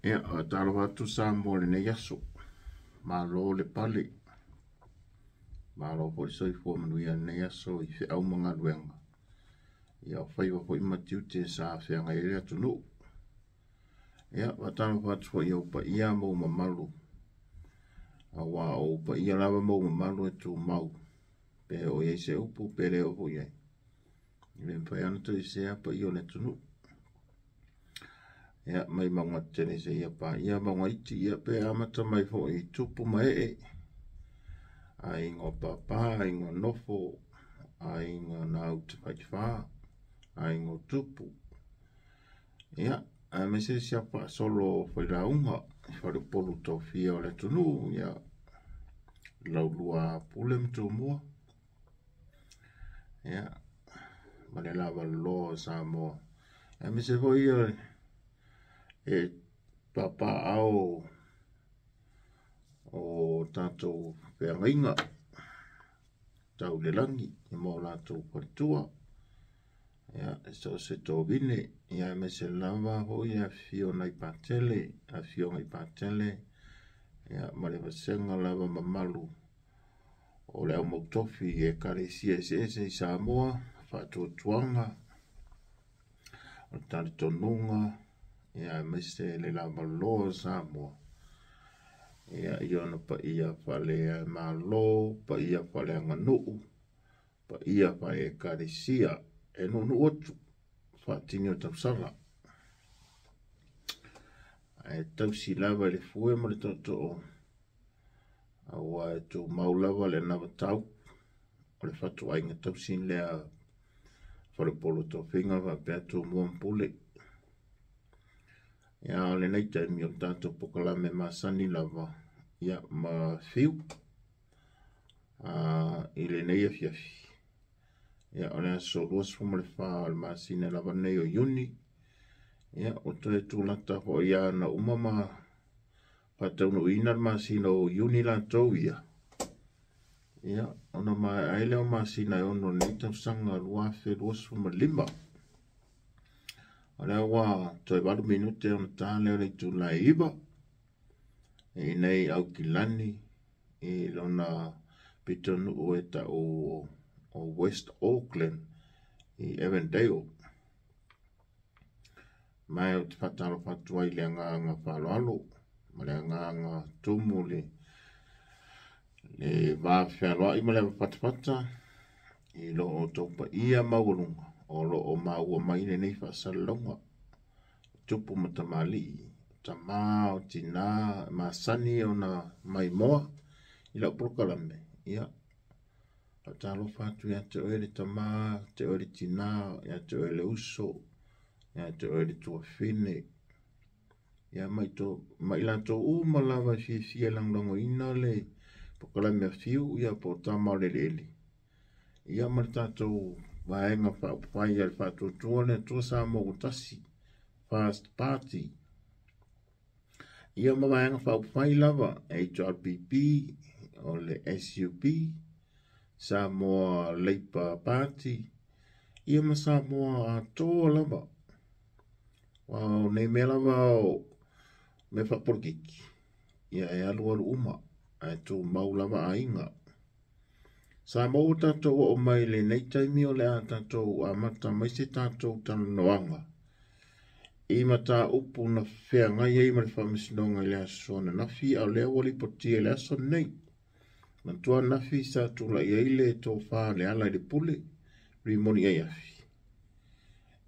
Ia, faatalofa atu Samoa i lenei aso. Malo le pale. Malo foi le soifua manuia i lenei aso i feau ma galuega. Ia, o faiva foi ma tiute sa feagai ai le atunuu. Ia, faatalofa atu foi i ou paia ma ou mamalu, aua o ou paia lava ma ou mamalu e tumau, pe oo i ai se upu pe le oo foi i ai. E le mafai lava ona toesea paia o le atunuu. Ia, mai mauga tetele seia paia mauga iti, ia pe amata mai foi i tupu ma ee, aiga o papa, aiga o nofo, aiga na Utafaitafā, aiga o tupu. Ia, aemaise si faasolo o failauga i faleupolu tofia o le atunuu, ia, laulua Pule ma Tumua, ia, ma le lavaloa o Samoa. Aemaise foi e papaaao o tatou feagaiga tau le lagi ma o latou faletua. Ia, so o se tovine, ia, aemaise lava foi afifio nai Patele, afioga i Patele, ia, ma le vasega lava mamalu o le aumautofi i ekalesia eseese i Samoa, faatuatuaga, o le talitonuga, ia, aemaise le lavaloa o Samoa. Ia, i ona paia faale-Malo, paia faaleaganuu, paia faale-ekalesia, e nuunuu atu faatini o tausala. Ae tausi lava i le fue ma le tootoo, aua e tumau lava le anavatau o le fatuaiga tausi lea faleupolu tofiga faapea Tumua ma Pule. Ia, o lenei taimi o le tatou polokalame masani lava, ia, ma fiu i lenei afiafi. Ia, o le aso 24 o le masina lava nei o Iuni. Ia, ua toe tulata foi ia na uma ma faataunuuina le masina o Iuni latou ia. Ia, ona maea ai lea o masina e 6 o lenei tausaga 2025. O lea ua toe 8 minute ona ta lea o le itula e 9 i nei Aukilani i lona pitonuu e tau o West Auckland i Avondale. Ma ou te faatalofa atu ai i le agaga faaaloalo ma le agaga tumu le va fealoai ma le avafatafata i lo outou paia maualuga o lo o maua mai lenei faasalalauga. Tupu ma tamalii, tamā o tinā masani ona maimoa i lau polokalame. Ia, faatalofa atu ia te oe le tamā, te oe le tinā, ia te oe le uso, ia te oe le tuafine. Ia, mai latou uma lava e fiafia e lagolagoina le polokalame a Fiu, ia, po o Tama o le Eleele. Ia, ma le tatou vaega faaupufai a le Faatuatua le Atua Samoa ua Tasi, First Party. Ia, ma vaega faaupufai lava, HRPP, o le SUP, Samoa Labour Party, ia, ma Samoa atoa lava. Aua o nei mea lava o mea faapolokiki, ia, e alualu uma, ae tumau lava aiga. Samoa ua tatou oo mai lenei taimi o le a tatou amata mai se tatou talanoaga i mataupu na feagai ai ma le faamasinoga i le aso ananafi, a o lea ua lipotia i le aso lenei. Manatua ananafi sa tulai ai le tofa Leala i le Pule, Rimoni Aiafi.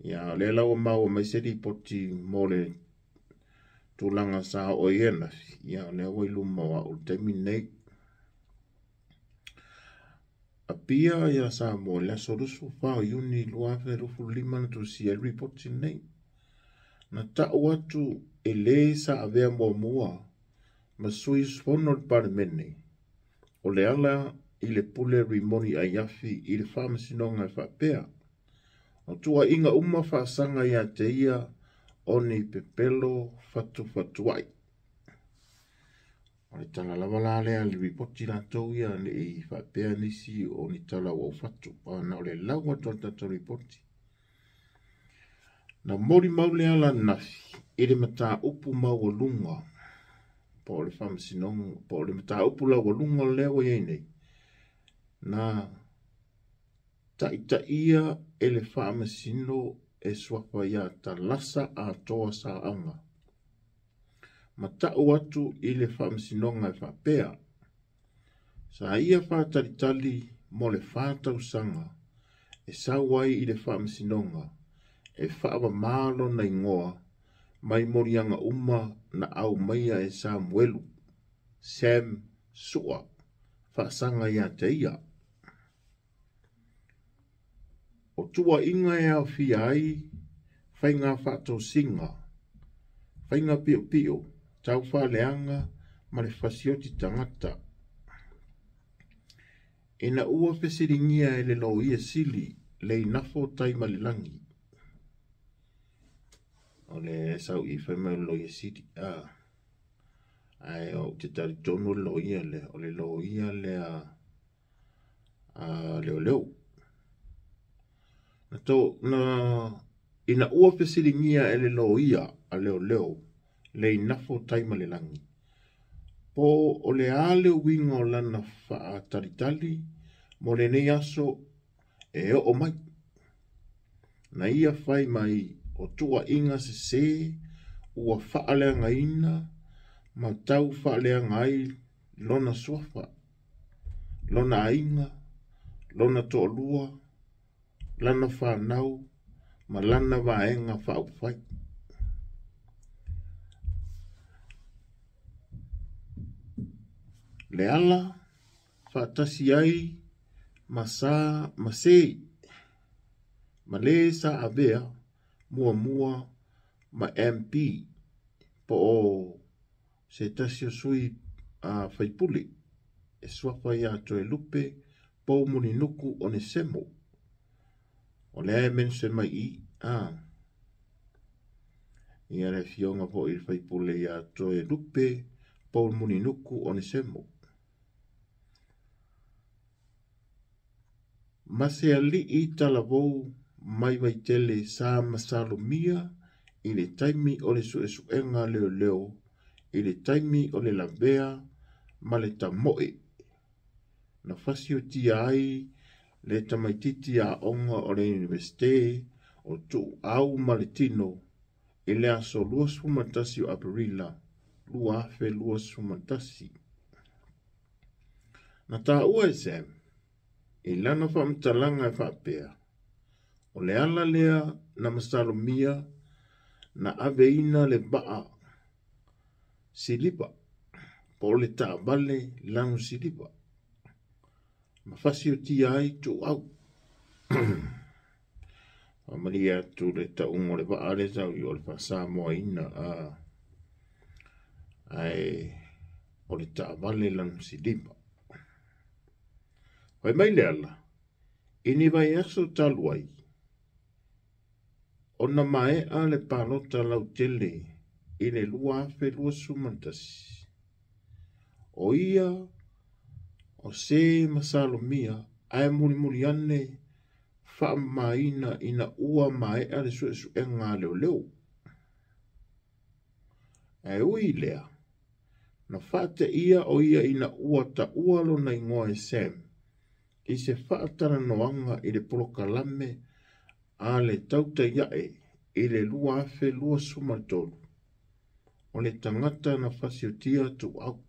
Ia, o lea la ua maua mai se lipoti mo le tulaga sa oo ai ananafi. Ia, o lea ua i luma o au i le taimi lenei. Apia ia Samoa i le aso 24 o Iuni 2025 na tusia ai le ripoti lenei. Na tau atu e le sa avea muamua ma sui usufono o le Palemene o Leala i le Pule Rimoni Aiafi i le faamasinoga e faapea, o tuuaiga uma faasaga ia te ia o ni pepelo fatufatuai. O le tala lava la lea le ripoti latou ia, ne i faapea nisi o ni tala ua ou fatu, na o le lau atu o le tatou ripoti. Na molimau Leala ananafi I le mataupu maualuga po o le faamasinoga po o le mataupu laualuga lea ua i ai nei, na taitaia e le faamasino e suafa ia Talasa Atoa Saaga, ma tau atu i le faamasinoga e faapea, sa ia faatalitali mo le 4 tausaga e sau ai i le faamasinoga e faavamā lona igoa mai moliaga uma na aumaia e Samuelu, Sam Sua, faasaga ia te ia. O tuuaiga e aofia ai faiga faatosina, faiga piopio, taufaaleaga ma le fasioti tagata. Ina ua fesiligia e le Loia Sili Leinafo Taimalelagi, o le sau i fai mai o le Loia Sili, ae ou te talitonu le loia lea, o le loia lea a leoleo. Na to, na, ina ua fesiligia e le loia a leoleo Leinafo Taimalelagi, po o le a le uiga o lana faatalitali mo lenei aso e oo mai. Na ia fai mai o tuuaiga sesē ua faaleagaina ma tau faaleaga ai lona suafa, lona aiga, lona toalua, lana fanau ma lana vaega faaupufai. Leala faatasi ai ma sa ma se ma le sa avea muamua ma MP po o se tasi o sui faipule e suafa ia Toelupe Poumulinuku Onesemo. O lea e mention mai i ia le afioga foi i le faipule ia Toelupe Poumulinuku Onesemo. Ma se alii talavou mai Vaitele sa masalomia i le taimi o le suesuega leoleo i le taimi o le lavea ma le tamoe na fasiotia ai le tamaititi aoga o le Iunivesite o Tuuau ma le Tino i le aso 21 o Aperila 2021. Na taua e Sam i lana faamatalaga e faapea, o le ala lea na masalomia na aveina le vaa siliva po o le taavale lanu siliva ma fasiotia ai Tuuau. Faamalie atu le tauga o le vaa lea sau i o le faasamoaina ae o le taavale lanu siliva. Fai mai le ala, i ni vaiaso talu ai, ona maea le palota lautele i le 2021. O ia o se masalomia ae mulimuli ane faamamaina ina ua maea le suesuega a leoleo. Ae ui i lea, na faateia o ia ina ua taua lona igoa e Sam i se faatalanoaga i le polokalame a le Tautaiae i le 2023, o le tagata na fasiotia Tuuau.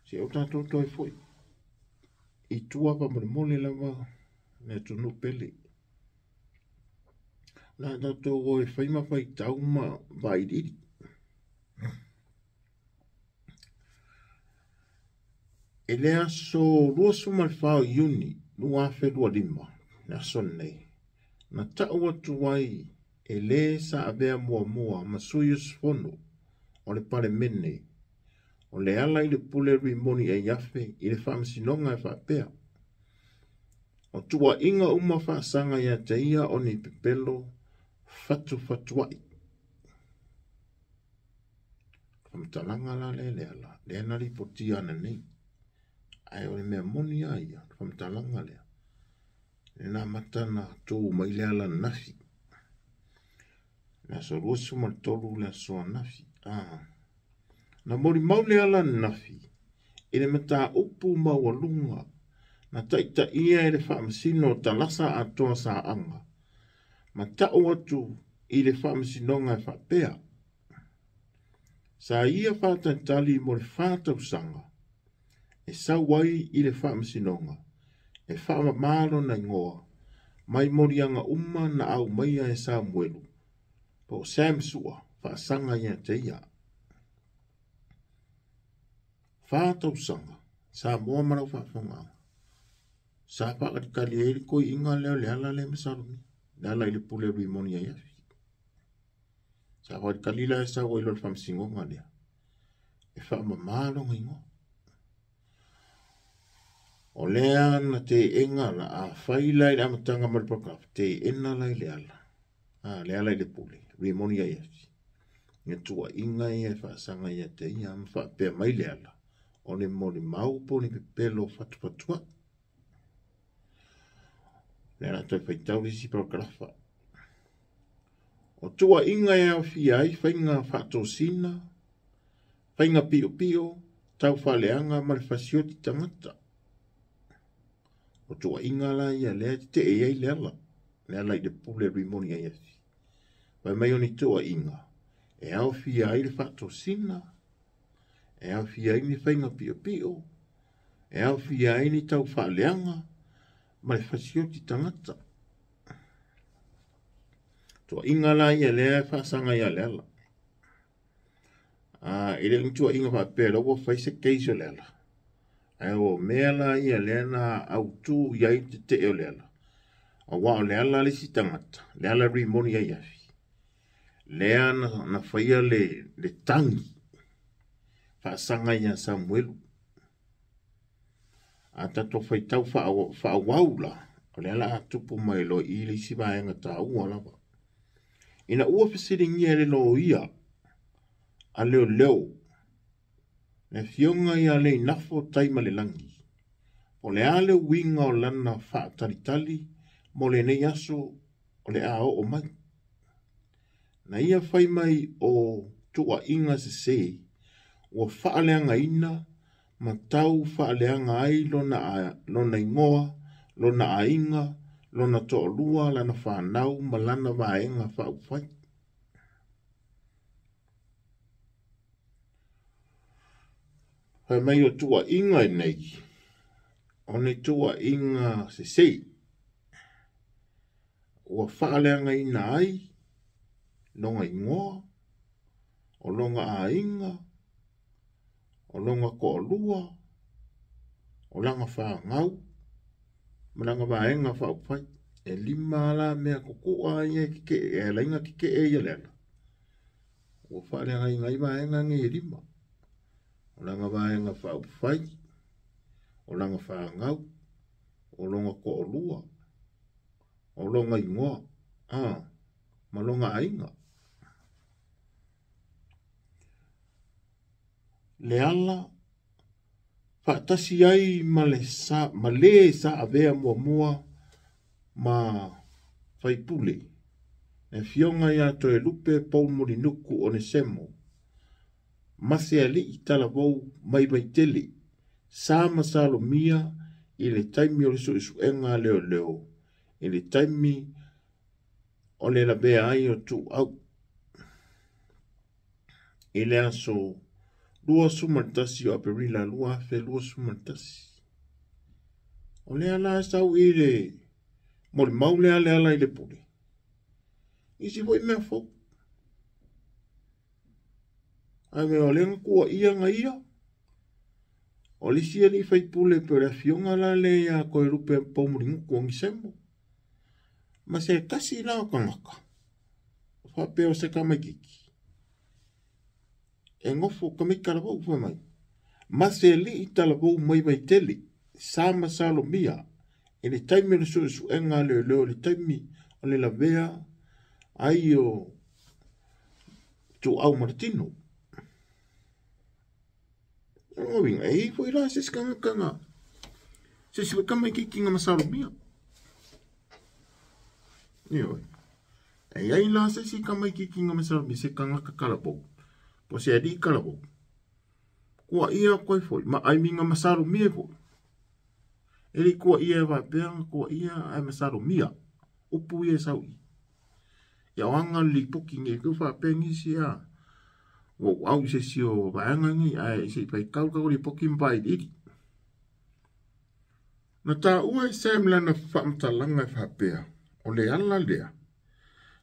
Se o tatou toe foi i tua faamolemole lava le atunuu pele. La tatou o e fai ma faitau ma vailiili. I le aso 24 o Iuni 2025, le aso lenei, na tau atu ai e le sa avea muamua ma sui usufono o le Palemene o Lealailepule Rimoni Aiafe i le faamasinoga e faapea, o tuuaiga uma faasaga ia te ia o ni pepelo fatufatuai. Faamatalaga la lea Leala, lea na lipotia ananei. Ae o le mea moni lava ia, le faamatalaga lea, lea na amata ona tu mai Leala ananafi. aso 23 le aso anafi. Na molimau le ala ananafi i le mataupu maualuga na taitaia e le Faamasino o Talasa Atoa Saaga ma ta'u atu i le Faamasinoga e faapea, Sa ia faatalitali mo le 4 tausaga e sau ai i le Faamasinoga e faamamā lona igoa mai moliaga uma na aumaia e Samuelu po o Sam Sua faasaga ia te ia. 4 tausaga, Samoa ma lau faafofogaaga, sa faakalikali ai le toeaiina lea o le ala lea e masalomia, le ala i le pule o Rimoni Aiafi. Sa faakalikali la e sau ai loa le Faamasinoga lea e faamamā lona igoa. O lea na teena la, afai la i le amataga mai le paragraph, teena la i le ala, le ala i le pule, Rimoni Aiafi. Ia tuuaiga ia e faasaga ia te ia ma faapea mai le ala, o le molimau po o ni pepelo fatufatuai. Lea la toe faitau le isi paragrafa. O tuuaiga e aofia ai faiga faatosina, faiga piopio, taufaaleaga ma le fasioti tagata. O tuuaiga la ia lea e tetee ai le ala, le ala i le pule Rimoni Aiafi. Fai mai o ni tuuaiga e aofia ai le faatosina, e aofia ai ni faiga piopio, e aofia ai ni taufaaleaga ma le fasioti tagata. Tuuaiga la ia lea e faasaga ia le ala. E le o ni tuuaiga faapea la ua fai se case o le ala. Ae o mea la ia lea na autū i ai le tetee o le ala. Aua o le ala le isi tagata, le ala Rimoni Aiafi. Lea na faia le tagi faasaga ia Samuelu. A tatou faitau faaauau la, o lea la a tupu mai loa i le isi vaega taua lava. Ina ua fesiligia e le loia a leoleo, le afioga ia Leinafo Taimalelagi, o le a le uiga o lana faatalitali mo lenei aso o le a oo mai. Na ia fai mai o tuuaiga sesē ua faaleagaina ma tau faaleaga ai lona igoa, lona aiga, lona toalua, lana fanau ma lana vaega faaupufai. Fai mai o tuuaiga nei, o ni tuuaiga sesē ua faaleagaina ai lona igoa, o lona aiga, o lona toalua, o lana fanau, ma lana vaega faaupufai. E 5 la mea tutua ia e tetee, e ala ai na tetee ia le ala. Ua faaleagaina ai vaega nei e 5. O lana vaega faaupufai, o lana fanau, o lona toalua, o lona igoa, ma lona aiga. Le ala faatasi ai ma le ma le sa avea muamua ma faipule. Le afioga ia Toelupe Poumulinuku Onesemo, ma se alii talavou mai Vaitele, sa masalomia i le taimi o le suesuega a leoleo, i le taimi o le lavea ai o tuuau. I le aso 21 o Aperila 2021. O lea la e sau i le molimau lea le ala i le pule. Isi foi mea fou. Ae mea o lea na tuuaia na ia. O le isi alii faipule pe o le afioga la lea ia Toelupe Poumulinuku Onesemo. Ma se tasi la o tagata. Faapea o se tamaitiiti. E nofo tamaiti talavou fai mai. Ma se alii talavou mai Vaitele, sa masalomia i le taimi o le suesuega a leoleo, i le taimi o le lavea ai o tuuau ma le tino. O lona uiga, e i ai foi la se isi tagata na, se isi foi tamaitiiti na masalomia. Ioe. E i ai la se isi tamaitiiti na masalomia, se tagata talavou, po o se alii talavou, tuuaia atu ai foi, ma I mean na masalomia ai foi. E le i tuuaia e faapea na tuuaia ae masalomia, upu ia e sau i i. Ia o aga o le lipoti nei, te i faapea nisi a, ua ou au i se isi o vaega nei, ae se i faitau le tatou lipoti ma vailiili. Na taua e Sam lana faamatalaga e faapea, O le ala lea,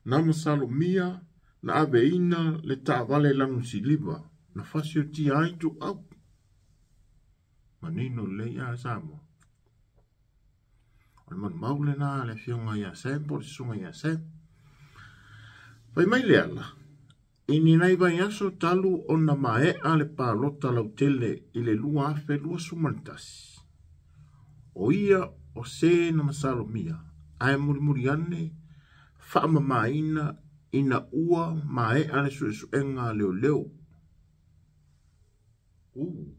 na masalomia na aveina le taavale lanu siliva na fasiotia ai tuau. Manino lelei a Samoa. O le manumau lena a le afioga ia Sam po o le susuga ia Sam. Fai mai le ala, I ni nai vaiaso talu ona maea le palota lautele i le 2021, o ia o se na masalomia ae mulimuli ane faamamaina ina ua maea le suesuega a leoleo. Uu.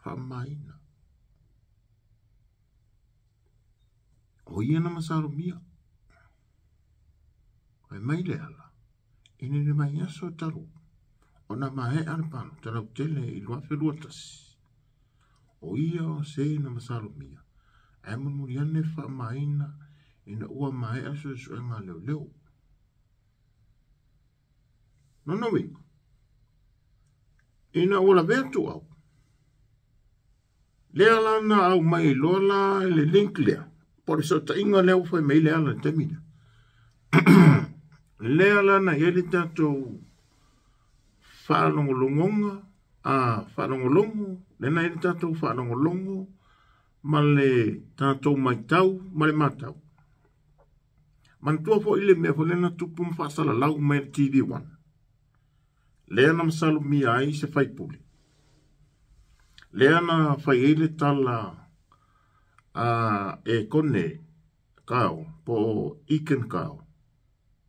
Faamamaina. O ia na masalomia. Fai mai le ala, i le vaiaso talu ona maea le palota lautele i 2021, o ia o se na masalomia, ae mulimuli ane faamamaina ina ua maea le suesuega a leoleo. Lona uiga, ina ua lavea tuau, Lea la na aumai ai loa la le link lea, po o le fesootaiga lea ua fai mai ai le ala i le taimi lea. Lea la na i ai le tatou faalogologoga, a faalogologo, lea na i ai le tatou faalogologo ma le tatou matau ma le matau. Manatua foi le mea foi lea na tupu ma faasalalau mai e le TV1. Lea na masalomia ai se faipule. Lea na fai ai le tala a e Kone Kao, po o Eakin Kao.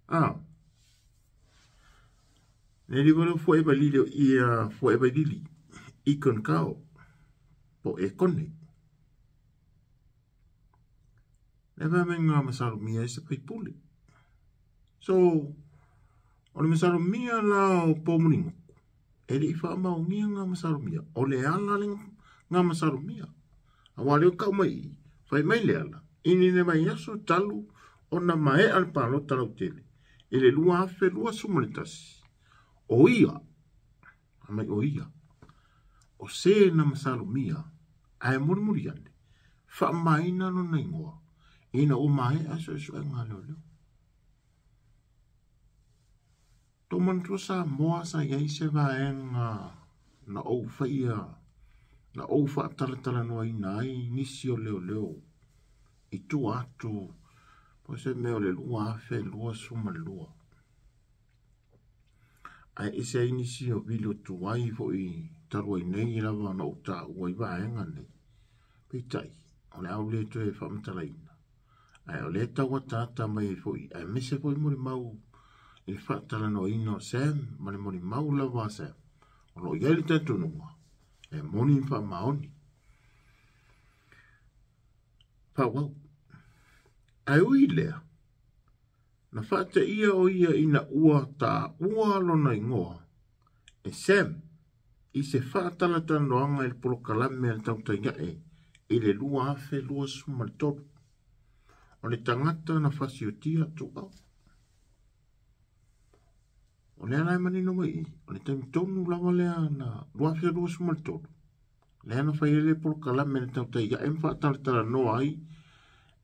A, le liwa leo fue vailili o ia fue vailili, Eakin Kao, po e Kone. Le mea me ngā masalomia ai se faipule. So, o le masalomia la o Pōmuningoku, e le i faamaonia ngā masalomia. O le ala le ngā masalomia. Aua leo kau mai i, fai mai le ala, i ni le vaiaso talu ona maea le palota lautele, i le 2021. O ia, fai mai o ia, o se na masalomia, ae mulimuli ane, faamamaina lona igoa, ina ua maea suesuega a leoleo. Tou manatua Samoa sa i ai se vaega na ou faia, na ou faatalatalanoaina ai nisi o leoleo i tua atu po o se mea o le 2022. Ae ese ai nisi o vilio tuai foi talu ai nei lava na ou taua i vaega nei. Peitai, o le a ou le toe faamatalaina. Ae o lea e tau ataata mai ai foi, aemaise foi molimau i le faatalanoaina o Sam ma le molimau lava a Sam. O lo o i ai le talitonuga, e moni ma faamaoni. Faaauau. Ae ui i lea, na faateia o ia ina ua taua lona igoa e Sam i se faatalatalanoaga i le polokalame a le Tautai Ae i le 2023. O le tagata na fasiotia Tuau. O lea la e manino mai i, o le taimi tonu lava lea na 2023, lea na fai ai le polokalame a le Tautai Ae ma faatalatalanoa ai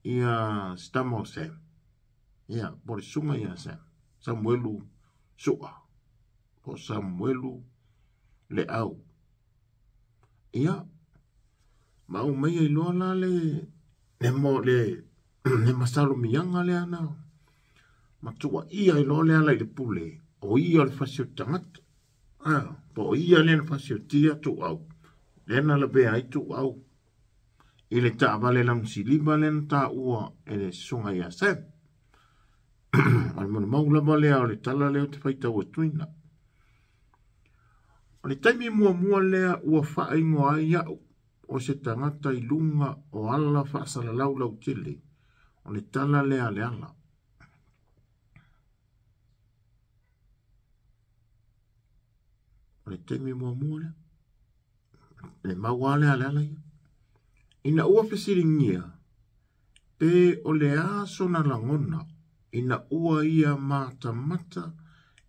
ia se tama o Sam. Ia, po o le susuga ia Sam, Samuelu Sua. Po o Samuelu Leau. Ia, ma aumai ai loa la le, le, mo, le, le masalomiaga lea na matuaia ai loa le ala i le pule, o ia o le fasi o le tagata. Ah, po o ia lea na fasiotia tuau, lea na lavea ai tuau i le taavale lanu siliva lea na taua e le susuga ia Sam. O le molimau lava lea o le tala lea ou te faitau atuina. O le taimi muamua lea ua faaingoa ai au o se tagata i luga o ala faasalalau lautele, o le tala lea a Leala. O le taimi muamua lea. Le mau lava lea a Leala ia. Ina ua fesiligia pe o le a sona lagona ina ua ia matamata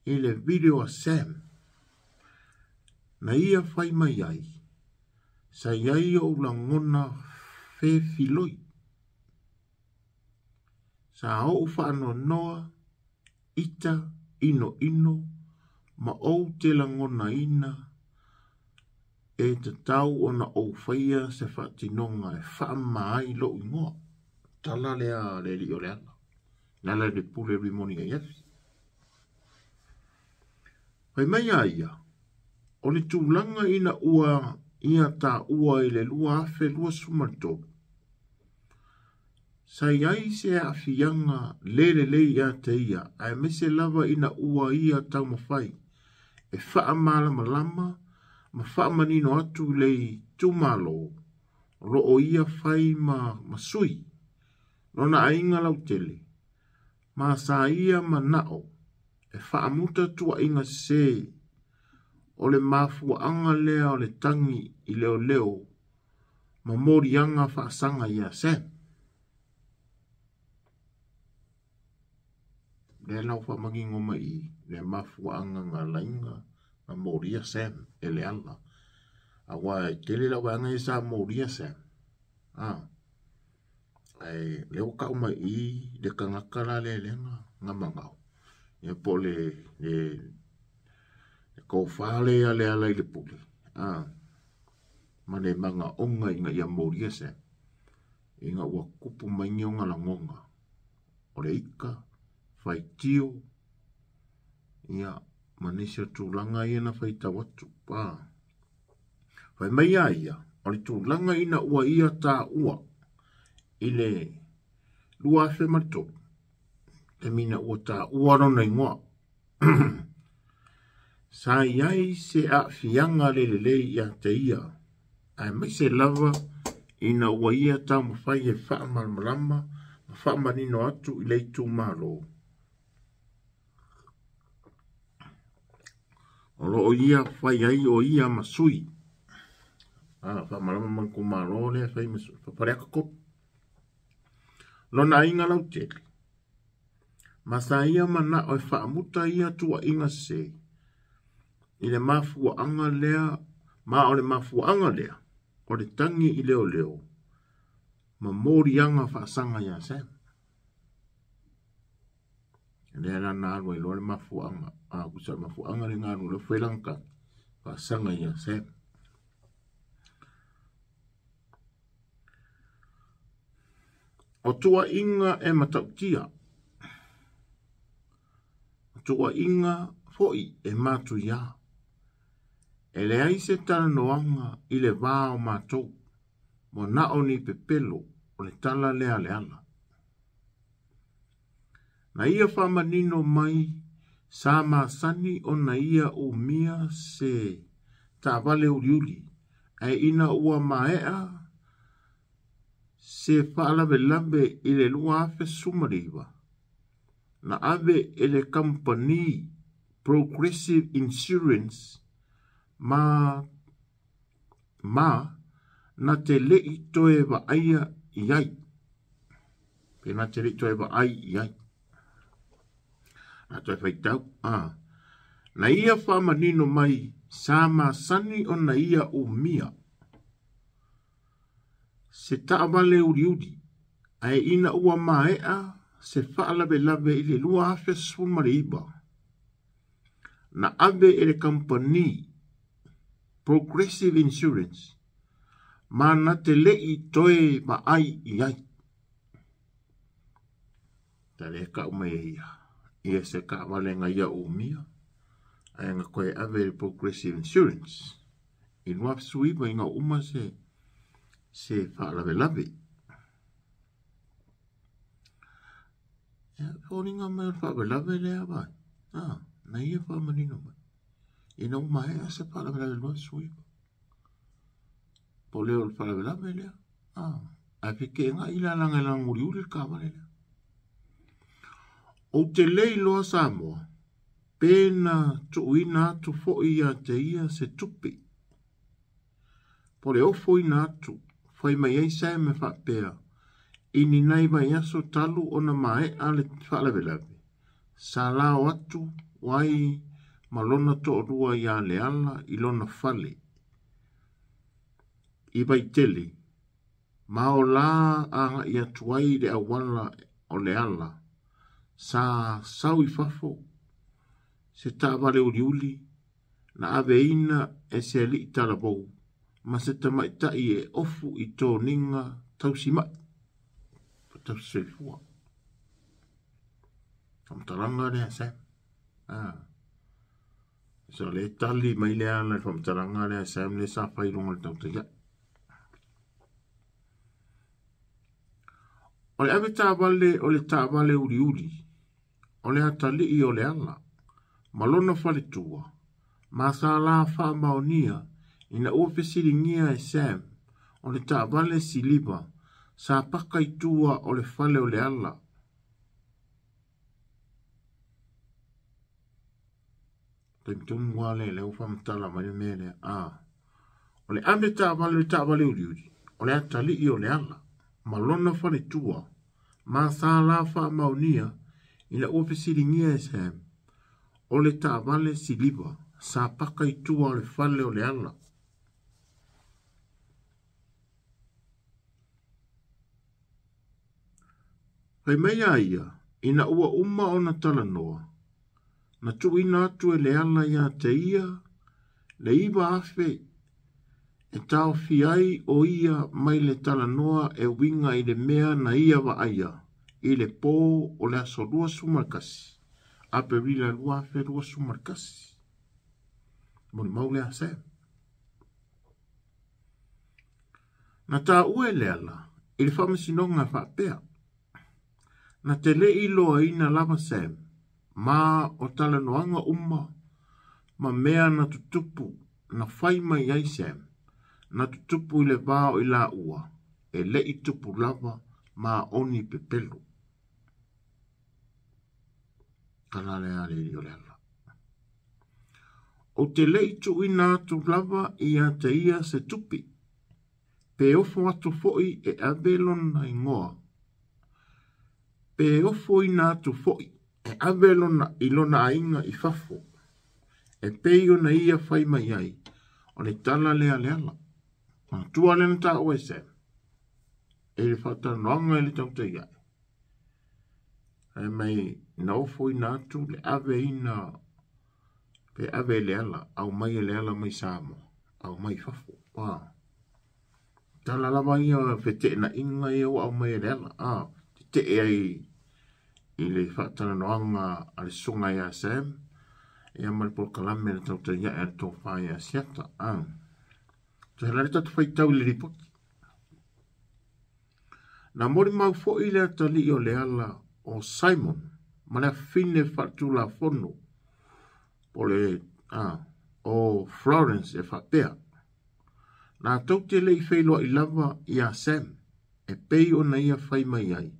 i le video a Sam, na ia fai mai ai, Sa i ai ou lagona fefiloi. Sa ou faanoanoa, ita, inoino, ma ou te lagonaina e tatau ona ou faia se faatinoga e faamama ai lou igoa. Tala lea a le alii o Leala, Lealailepule Rimoni Aiafi. Fai mai a ia, o le tulaga ina ua ia taua i le 2023, sa i ai se aafiaga le lelei ia te ia aemaise lava ina ua ia taumafai e faamalamalama ma faamanino atu i le itumalo o lo o ia fai ma sui lona aiga lautele ma sa ia manao e faamuta tuuaiga sese. O le mafuaaga lea o le tagi i leoleo ma moliaga faasaga ia Sam. Lea la ua faamanino mai i le mafuaaga na alaiga na molia Sam e Leala. Aua e tele lau vaega ia sa molia Sam. Ah. Ae lea ua tau mai i le tagata la lea lea na manao. Ia po o le tofa lea a Lealailepule. Ah. Ma le manaoga ina ia molia Sam. Ina ua tupu mai ni ona lagona. O le ika, faitio, ia, ma nisi o tulaga ia na faitau atu. Ah. Fai mai a ia, o le tulaga ina ua ia taua i le 2003, taimi ina ua taua lona igoa, sa i ai se aafiaga le lelei ia te ia, aemaise lava ina ua ia taumafai e faamalamalama ma faamanino atu i le itumalo o lo o ia fai ai o ia ma sui. Ah, faamalama ma itumalo lea fai ma sui. Faleata 3. Lona aiga lautele. Ma sa ia manao e faamuta ia tuuaiga sese i le mafuaaga lea, ma o le mafuaaga lea o le tagi i leoleo ma moliaga faasaga ia Sam. Lea la na alu ai loa le mafuaaga, a tusa le mafuaaga lea na alu ai loa fai lana tagi faasaga ia Sam. O tuuaiga e matautia, o tuuaiga foi e matuia. E leai se talanoaga i le va o matou, ua na o ni pepelo o le tala lea a Leala. Na ia faamanino mai sa masani ona ia umia se taavale uliuli, ae ina ua maea se faalavelave i le 2019, na ave e le kamupani Progressive Insurance ma na te le'i toe vaaia i ai. Pe na te le'i toe vaai i ai. Na toe faitau. Ah. Na ia faamanino mai sa masani ona ia umia se taavale uliuli, ae ina ua maea se faalavelave i le 2019, na ave e le kamupani Progressive Insurance ma na te le'i toe vaai i ai. Ta le kau mai e ia, ia se taavale na ia umia, ae na toe ave e le Progressive Insurance i 2019 ina uma se faalavelave. Ia, foliga mai o le faalavelave lea vai. Ah, na ia faamanino mai. Ina ua maea se faalavelave 29. Po lea o le faalavelave lea. Ah, ae feteenai la laga e lana uliuli le taavale lea. Ou te le iloa Samoa, Pe na tuuina atu foi ia te ia se tupe. Po le ofoina atu, fai mai ai Sam e faapea, i ni nai vaiaso talu ona maea le faalavelave, sa lao atu ai ma lona toalua ia Leala i lona fale i Vaitele, ma o la agai atu ai i le auala o Leala, sa sau i fafo se taavale uliuli na aveina e se alii talavou ma se tamaitai e ofu i toniga tausimai po tausisoifua. Faamatalaga lea Sam. Ah. So le tali mai le ala i faamatalaga lea Sam le sa fai luga o le tautaia'i. O le ave taavale o le taavale uliuli, o le atalii o Leala, ma lona faletua, ma sa la faamaonia ina ua fesiligia e Sam o le taavale siliva sa paka i tua o le fale o Leala. Taimi tonu lava lea, lea ua faamatala mai le mea lea. Ah. O le ave taavale o le taavale uliuli, o le atalii o Leala, ma lona faletua, ma sa la faamaonia ina ua fesiligia e Sam o le taavale siliva sa paka i tua o le fale o Leala. Fai mai a ia, ina ua uma ona talanoa, na tuuina atu e Leala ia te ia le 9,000 e taofia ai o ia mai le talanoa e uiga i le mea na ia vaaia i le pō o le aso 21 Aperila 2021. Molimau lea Sam. Na taua e Leala i le faamasinoga e faapea, na te le i iloaina lava Sam ma o talanoaga uma ma mea na tutupu na fai mai ai Sam, na tutupu i le va o i laua, e le i tupu lava ma oni pepelo. Tala lea a le alii o Leala. Ou te le i tuuina atu lava ia te ia se tupe, pe ofo atu foi e ave lona igoa, pe ofoina atu foi e ave lona i lona aiga i fafo, e pei ona ia fai mai ai, o le tala lea a Leala. Manatua lea na taua e Sam, e le faatalanoaga i le tautai ae. Fai mai na ofoina atu le aveina pe ave e Leala, aumai e Leala mai Samoa, aumai i fafo. Wow. Tala lava ia feteenaiga ia ua aumai e Leala, ah, tetee ai i le faatalanoaga a le susuga ia Sam, ia ma le polokalame a le tautai ae a le tofa ia Asiata. Ah. Tusa la le tatou faitau i le lipoti. Na molimau foi le atalii o Leala o Simon ma le afine faaletulafono po le o Florence e faapea, Latou te le i feiloai lava iā Sam e pei ona ia fai mai ai,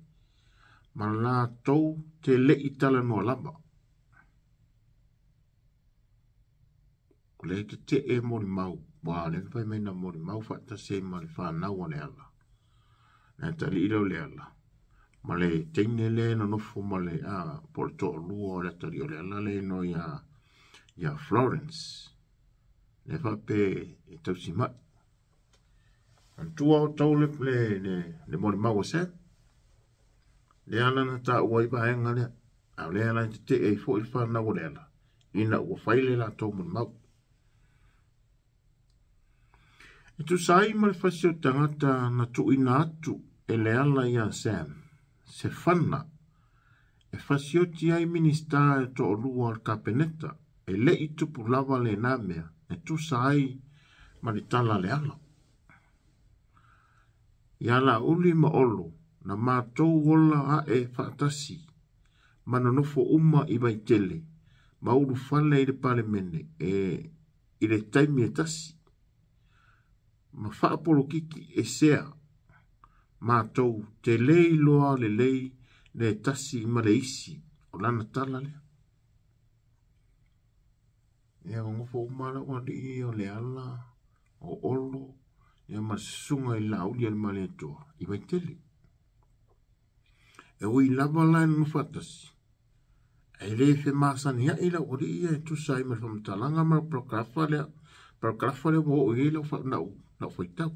ma latou te le i talanoa lava. O lea e tetee molimau, ua o lea na fai mai na molimau faatasi ai ma le fanau a Leala. Le atalii lea o Leala, ma le teine lea e nonofo ma le, a, po o le toalua o le atalii o Leala lea e igoa ia, ia Florence. Lea faapea e tausi mai. Manatua outou le, le, le, le molimau a Sam. Lea la na taua ai vaega lea. A o lea la e tetee ai foi le fanau o Leala, ina ua fai le latou molimau. E tusa ai ma le fasi o tagata na tuuina atu e Leala iā Sam, se fana e fasioti ai Minisita e toalua o le Kapeneta e le i tupu lava lena mea e tusa ai ma le tala a Leala. Iā Laauli ma Olo na matou ola ae faatasi ma nonofo uma i Vaitele ma ulufale i le Palemene e i le taimi e tasi, ma faapolokiki e sea matou te le iloa lelei le tasi ma le isi o lana tala lea. Ia ua nofo uma lava lau alii ia o Leala, o Olo, ia ma le susuga i Laauli a le Malietoa i Vaitele. E ui lava la e nonofo faatasi, ae le femasaniai lau alii ia e tusa ai ma le faamatalaga ma le parakalafa lea, parakalafa lea ua oo i ai lau, lau, lau faitau.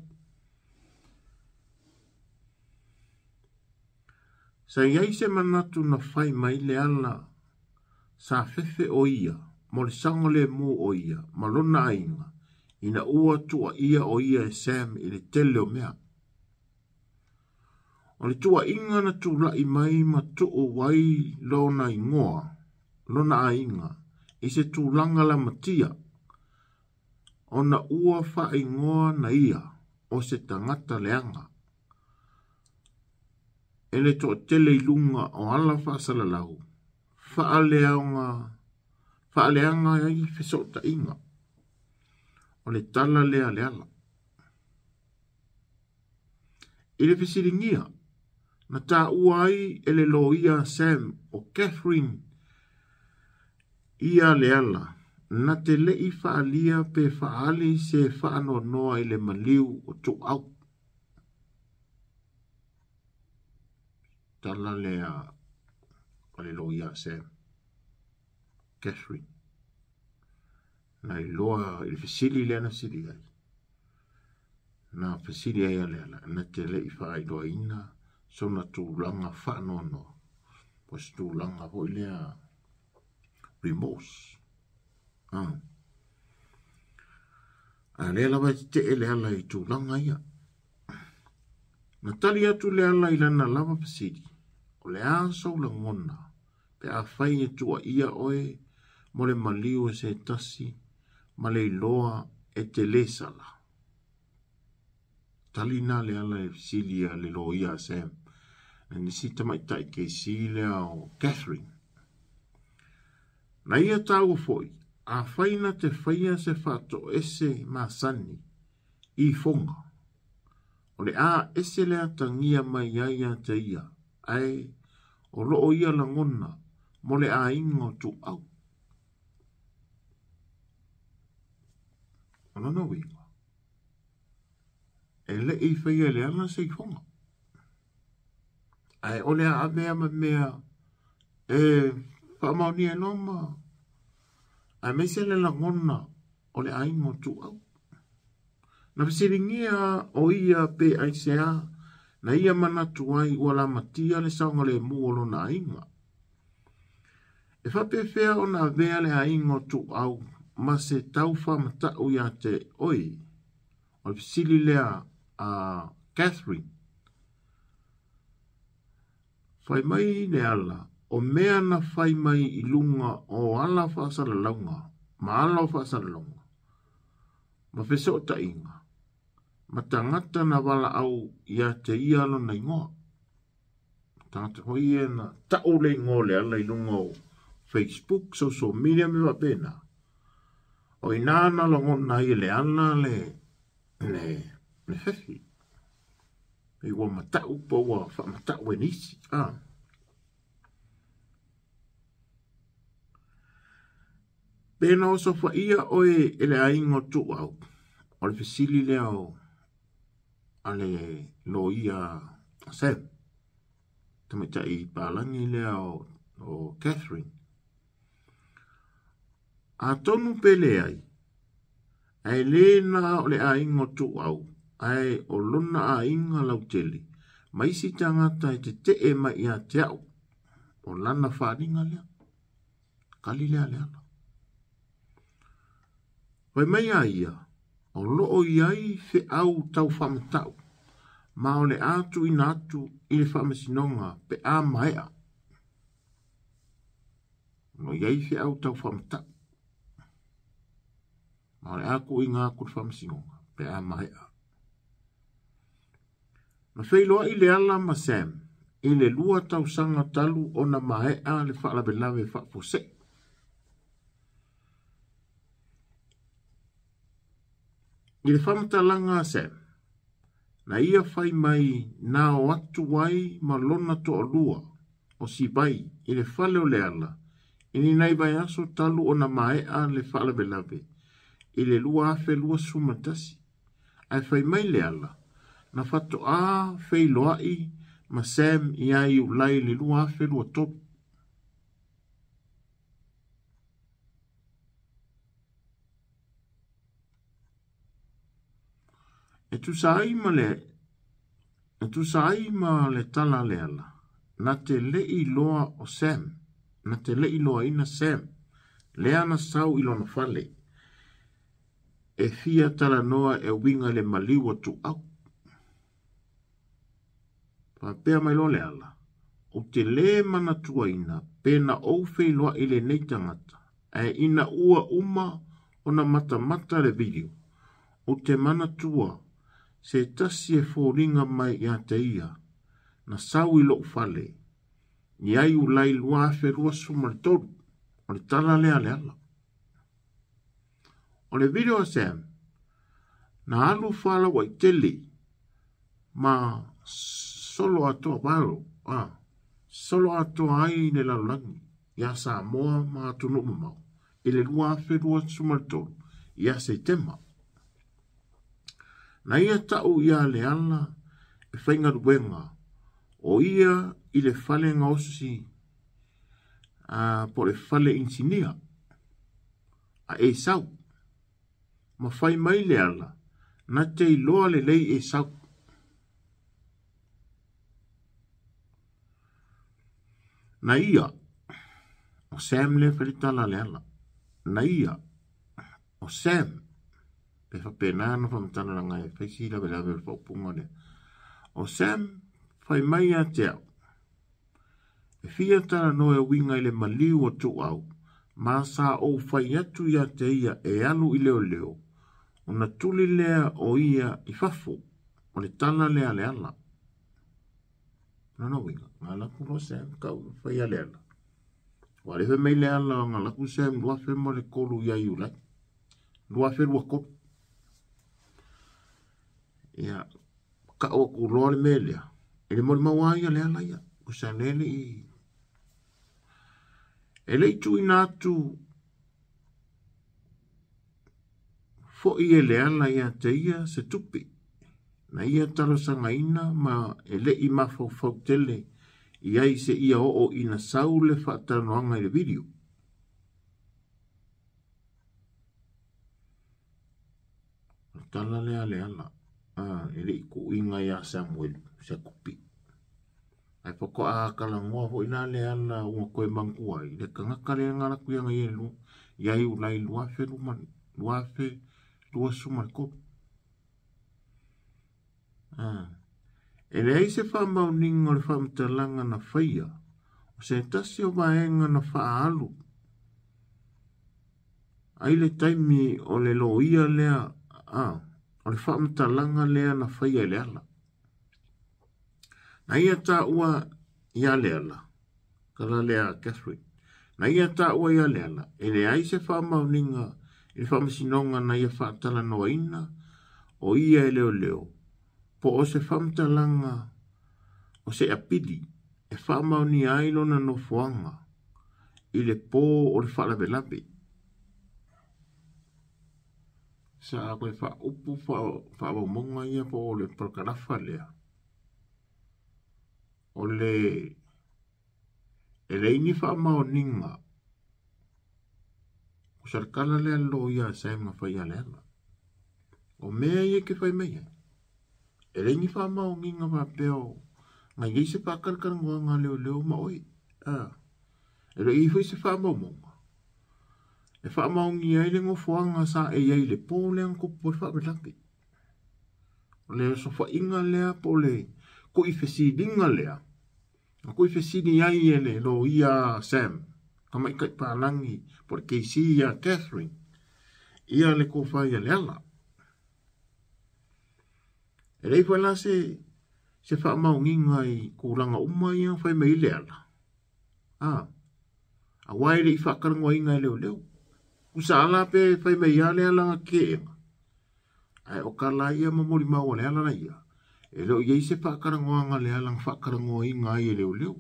Sa i ai se manatu na fai mai Leala sa fefe o ia mo le saogalemu o ia ma lona aiga ina ua tuuaia o ia e Sam i le tele o mea. O le tuuaiga na tulai mai ma tuu ai lona igoa, lona aiga, i se tulaga lamatia, ona ua faaigoa na ia o se tagata leaga. E le toatele i luga o ala faasalalau, faaleaoga, faaleaga ai fesootaiga. O le tala lea a Leala. I le fesiligia, na taua ai e le loia Sam o Catherine ia Leala na te le'i faaalia pe faaali se faanoanoa i le maliu o Tuuau. Tala lea a le loia Sam Catherine. Na iloa i le fesili lea na fesili ai. Na fesili ai a Leala, na te le'i faailoaina sona tulaga faanoanoa. Po o se tulaga foi lea remorse. Ah. A lea lava e tetee Leala i tulaga ia. Na tali atu Leala i lana lava fesili, o le a sou lagona pe afai e tuuaia oe mo le maliu e se tasi ma le iloa e te le sala? Tali na Leala i le fesili a le loia a Sam, le nisi tamaitai keisi lea o Catherine. Na ia taua foi, afai na te faia se faatoese masani i Foga, o le a ese le atagia mai ai ia te ia, ae o loo ia lagona mo le aiga o Tuuau. O lona uiga, e le'i faia e Leala se ifoga, ae o le a avea ma mea e faamaonia ai loa ma aemaise le lagona o le aiga o Tuuau. Na fesiligia o ia pe aisea na ia manatu ai ua lamatia le saogalemu o lona aiga. E faapefea ona avea le aiga o Tuuau ma se tau faamatau ia te oe? O le fesili lea a Catherine. Fai mai Leala, o mea na fai mai i luga o ala faasalalauga ma ala o faasalalauga, ma fesootaiga, ma tagata na valaau ia te ia lona igoa. Tagata foi ia na tau le igoa o Leala i luga o Facebook, social media me faapena. O ina na lagona ai e Leala le, le, le fefi. E ua matau po ua faamatau e nisi. Ah. Pe na osofaia oe e le aiga o Tuuau, o le fesili lea o a le loia Sam, tamaitai palagi lea o, o Catherine. Atonu pe leai, ae le na o le aiga o Tuuau, ae o lona aiga lautele, ma isi tagata e tetee mai ia te au, o lana faaaliga lea. Kali lea Leala. Fai mai a ia, o loo i ai feau tau faamatau, ma o le a tuuina atu i le faamasinoga pe a maea. O loo i ai feau tau faamatau, ma o le a tuuina atu i le faamasinoga pe a maea. Na feiloai Leala ma Sam i le 2 tausaga talu ona maea le faalavelave faafuasei. I le faamatalaga a Sam, na ia fai mai na o atu ai ma lona toalua o Sivai i le fale o Leala I ni nai vaiaso talu ona maea le faalavelave i le 2021, ae fai mai Leala, na faatoa feiloai ma Sam ia Iulai i le 2023. E tusa ai ma le E tusa ai ma le tala a Leala, na te le i loa o Sam, na te le i loaina Sam, lea na sau i lona fale, e fia talanoa e uiga i le maliu o Tuuau. Faapea mai loa Leala, Ou te lē manatuaina pe na ou feiloai i lenei tagata, ae ina ua uma ona matamata le video, ou te manatua se tasi e foliga mai ia te ia, na sau i lou fale, ia Iulai 2023, o le tala lea a Leala. O le video a Sam, na alu faalauaitele ma solo atoa viral, solo atoa ai le lalolagi ia Samoa ma atunuu mamao i le 2023 ia Setema. Na ia tau ia Leala e faigaluega o ia i le fale gaosi po o le fale inisinia a Esau. Ma fai mai Leala, na te iloa lelei Esau. Na ia, o Sam lea fai le tala a Leala. Na ia, o Sam, pe faapena ona faamatala laga e fai si lavelave o le faaupuga lea. O Sam, fai mai ia te au, e fia talanoa e uiga i le maliu o Tuuau, ma sa ou fai atu ia te ia e alu i leoleo, ona tuli lea o ia i fafo, o le tala lea a Leala. Lona uiga, na alu atu loa Sam kau fai a Leala. Ua le fai mai Leala na alu atu Sam 2003 ia Iulai. 2023. Ia, kau atu loa le mea lea. E le molimau lava ia Leala ia. Kusa lea le i... E le i tuuina atu foi e Leala ia te ia se tupe na ia talosagaina ma e le i mafaufau tele i ai seia oo ina sau le faatalanoaga i le video. O le tala lea a Leala, e le i tuuina ia Samuelu se tupe. Ae faatoa talanoa foi la Leala ua toe manatua ai le tagata lea na alu atu ia ia ia Iulai 2023. E leai se faamaoniga o le faamatalaga na faia o se tasi o vaega na faaalu ai le taimi o le loia lea, o le faamatalaga lea na faia e Leala. Na ia taua ia Leala, tala lea a Catherine, na ia taua ia Leala, e leai se faamaoniga i le faamasinoga na ia faatalanoaina o ia e leoleo, po o se faamatalaga o se apili e faamaonia ai lona nofoaga i le pō o le faalavelave. Sa toe faaupu faamaumauga ia po o le parakalafa lea, o le e leai ni faamaoniga o sa le tala lea le loia a Sam na fai ia Leala. O mea ia ke fai mai ai, e leai ni faamaoniga faapea o na i ai se faatalatalanoaga a leoleo ma oe. E le i ai foi se faamaumauga e faamaonia ai le nofoaga sa e i ai i le pō lea na tupu ai le faalavelave. O le osofaiga lea po o le tuifesiliga lea, na tuifesili ai e le loia a Sam, tamaitai palagi po o le KC ia Catherine, ia le tofa ia Leala. E leai foi la se faamaoniga i tulaga uma ia na fai mai ai Leala. Aua e le i faatalanoaina e leoleo. Usa ala pe fai mai ia Leala na keega. Ae o tala ia ma molimau a Leala na ia, e le o i ai se faatalanoaga a Leala na faatalanoaina ai e leoleo.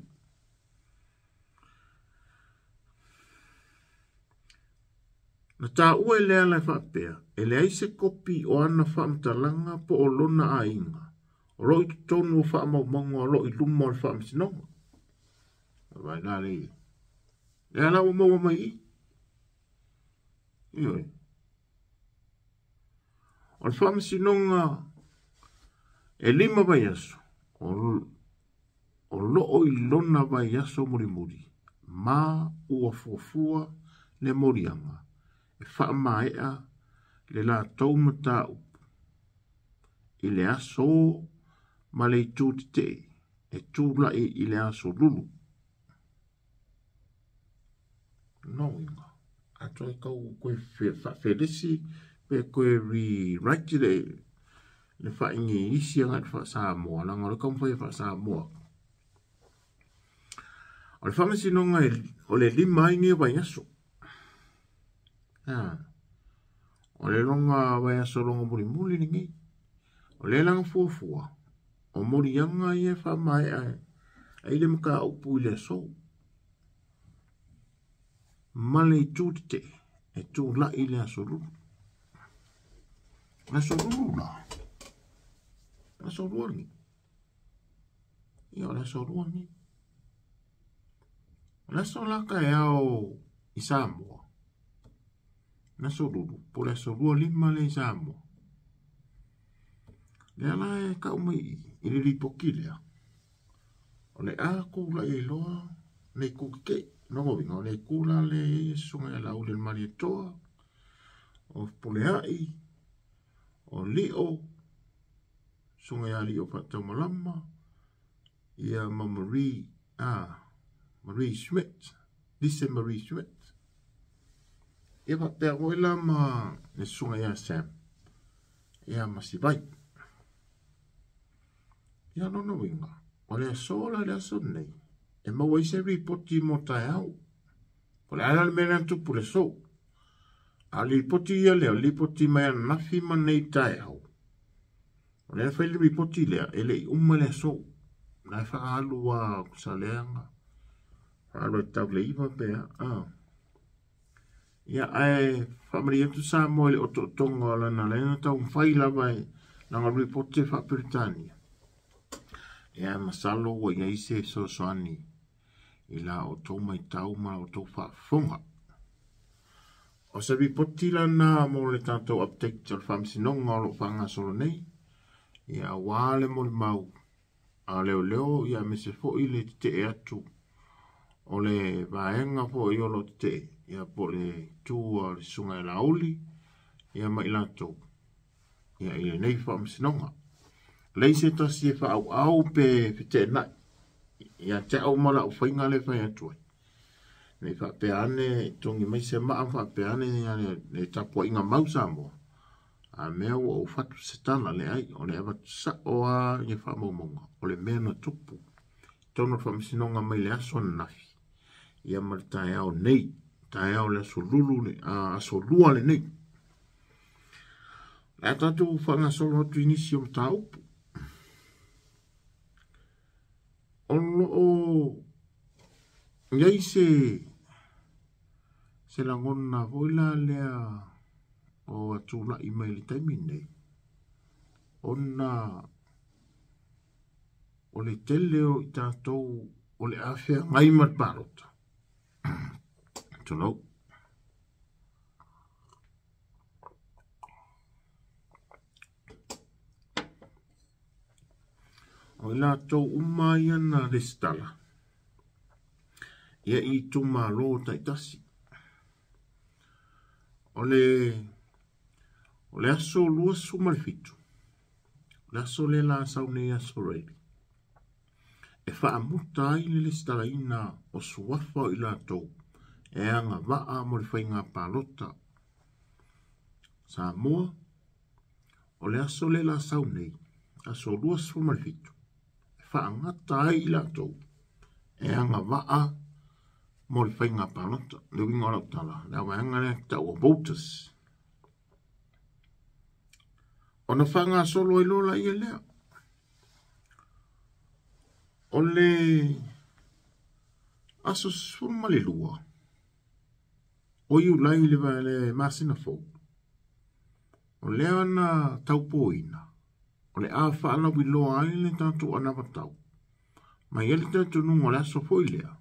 Na taua e Leala e faapea, e leai se kopi o ana faamatalaga po o lona aiga o lo o i totonu o faamaumauga o lo o i luma o le faamasinoga. Vaai la le ia. Lea la ua maua mai i. Ioe. O le faamasinoga e 5 vaiaso o lo o i lona vaiaso mulimuli ma ua fuafua le moliaga e faamaea le latou mataupu i le aso ma le itu tetee e tulai i le aso Lulu. No uiga, a toe tau koe faafelesi pe koe rewrite le faaigilisi agai le faa-Samoa, leaga o le taumafai e faa-Samoa. O le faamasinoga o le 5 ai nei vaiaso. O le longa vaiaso longa mulimuli lenei. O le laga fuafua, o moliaga ia e faamaea ai le mataupu i le aso. Ma le itu tetee e tulai i le aso Lulu. Le aso Lulu la. Aso Lua lenei. Ia, o le aso Lua lenei. O le aso la taeao i Samoa. Le aso Lulu, po o le aso 25 lea i Samoa. Lea la e tau mai i le lipoti lea. O le a tulai ai loa le itu tetee. Lona uiga, o le itu la lea e i ai le susuga ia Laauli o le Malietoa, o Fepuleai, o Lio, susuga ia Lio Faataumalama, ia ma Marie, Marie Schmidt, Lise Marie Schmidt. Ia faapea foi la ma le susuga ia Sam, ia ma Sivai. Ia lona uiga, o le aso la le aso lenei, e maua ai se ripoti mo taeao. O le a la le mea lea na tupu le aso. A o le ripoti ia lea, o le ripoti mai ananafi ma nei taeao. O lea fai le ripoti lea, e le i uma le aso. La e faaalu a saleaga, faaalu e tau le 9 pe a. Ia, ae faamalie atu Samoa i le otootoga o lana lea na taumafai lava e lana ripoti e faa-Peretania. Ia, masalo ua i ai se fesoasoani i la outou maitau ma la outou faafofoga. O se ripoti lana mo le tatou update o le faamasinoga o lo o faagasolo nei, ia aua le molimau a leoleo, ia aemaise foi le tetee atu o le vaega foi o lo o tetee, ia po o le itu a le susuga ia Laauli, ia ma i latou, ia i lenei faamasinoga. Leai se tasi e faaauau pe feteenai ia te au ma lau faiga le fai atu ai. Nei faapea ane togi mai se maa, faapea ane le tapuaiga mau Samoa. A mea ua ou fatu se tala le ai, o le avatu sao a ia faamaumauga o le mea na tupu. Tonu o le faamasinoga mai le aso ananafi, ia ma le taeao nei, taeao le aso Lulu, le aso Lua lenei. Le a tatou faagasolo atu i nisi o mataupu. O lo o i ai se lagona foi la lea o atulai mai le taimi nei, ona o le tele o i tatou o le a feagai ma le palota. Tulou. O i latou uma ia na resitala, ia i itumalo taitasi. O le aso 27, le aso le la sau nei aso Reili, e faamuta ai le resitalaina o suafa o i latou e agavaa mo le faiga palota. Samoa, o le aso le la sau nei, aso 27, e faagata ai i latou e agavaa mo le faiga palota. Le uiga o lau tala, le vaega lea tau o voters. Ona faagasolo ai loa laia lea. O le aso 12, o Iulai le masina fou, o lea na taupoina, o le a faalauiloa ai le tatou anavatau, ma i ai le talitonuga o le aso foi lea,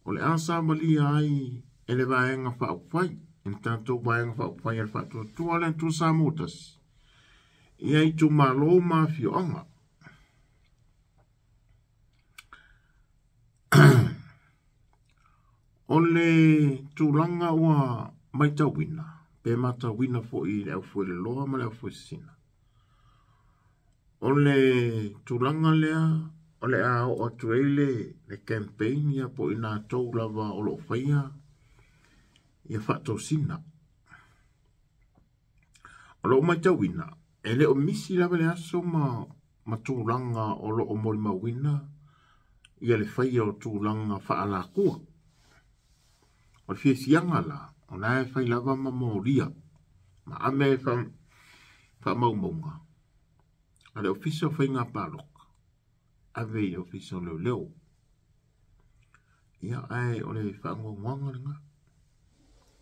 o le a savalia ai e le Vaega Faaupufai, e le tatou Vaega Faaupufai a le Faatuatua le Atua Samoa Tasi, ia itumalo ma afioaga. O le tulaga ua matauina, pe matauina foi i le aufueloloa ma le aufuesina, o le tulaga lea o le a oo atu ai le campaign ia po o i latou lava o lo o faia ia faatosina. O lo o matauina, e le o misi lava le aso ma tulaga o lo o molimauina ia le faia o tulaga faalakua. O le fiafiaga la, o la e fai lava ma molia, ma ave faamaumauga a le Ofisa o Faiga Palota, ave i le Ofisa o Leoleo. Ia, ae o le faanoanoaga lena,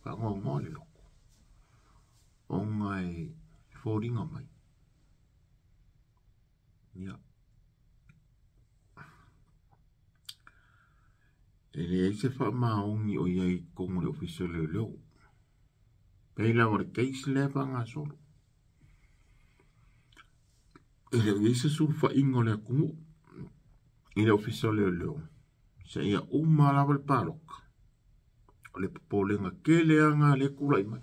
faanoanoa le loto, ona e foliga mai. Ia, e leai se faamaoni o i ai i totonu o le Ofisa o Leoleo. Pei lava o le case lea e faagasolo. E le o i ai se sulufaiga o le atunuu i le Ofisa o Leoleo seia uma lava le palota. O le popolega tele lava lena lea e tulai mai,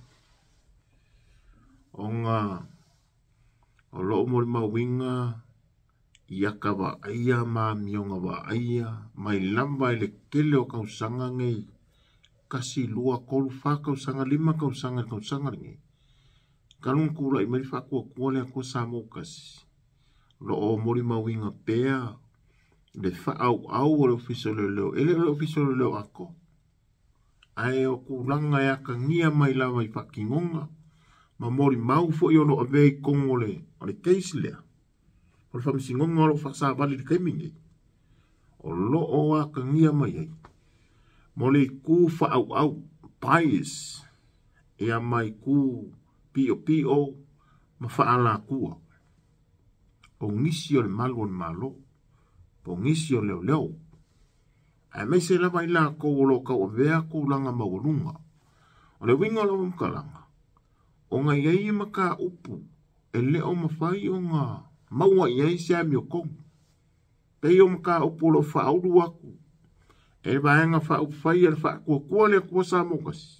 ona o lo o molimauina i ata vaaia ma amioga vaaia mai lava i le tele o tausaga nei, 1, 2, 3, 4 tausaga, 5 tausaga i le tausaga lenei, talu ona tulai mai le faatuatua le Atua Samoa Tasi, o lo o molimauina pea le faaauau o le Ofisa o Leoleo. E le o le Ofisa o Leoleo atoa, ae o tulaga e atagia mai lava i faatinoga ma molimau foi o lo o avea i totonu o le case lea, o le faamasinoga o lo o faasavali i le taimi nei, o lo o atagia mai ai mo le itu faaauau, bias, ia ma itu piopio ma faalatua o nisi o le malu o le malo, o nisi o leoleo, aemaise lava i latou o lo o tauavea tulaga maualuga. O le uiga o lau faamatalaga, ona i ai mataupu e le o mafai ona maua i ai se amiotonu. Pei o mataupu o lo o faaulu atu e le Vaega Faaupufai a le Faatuatua le Atua Samoa Tasi,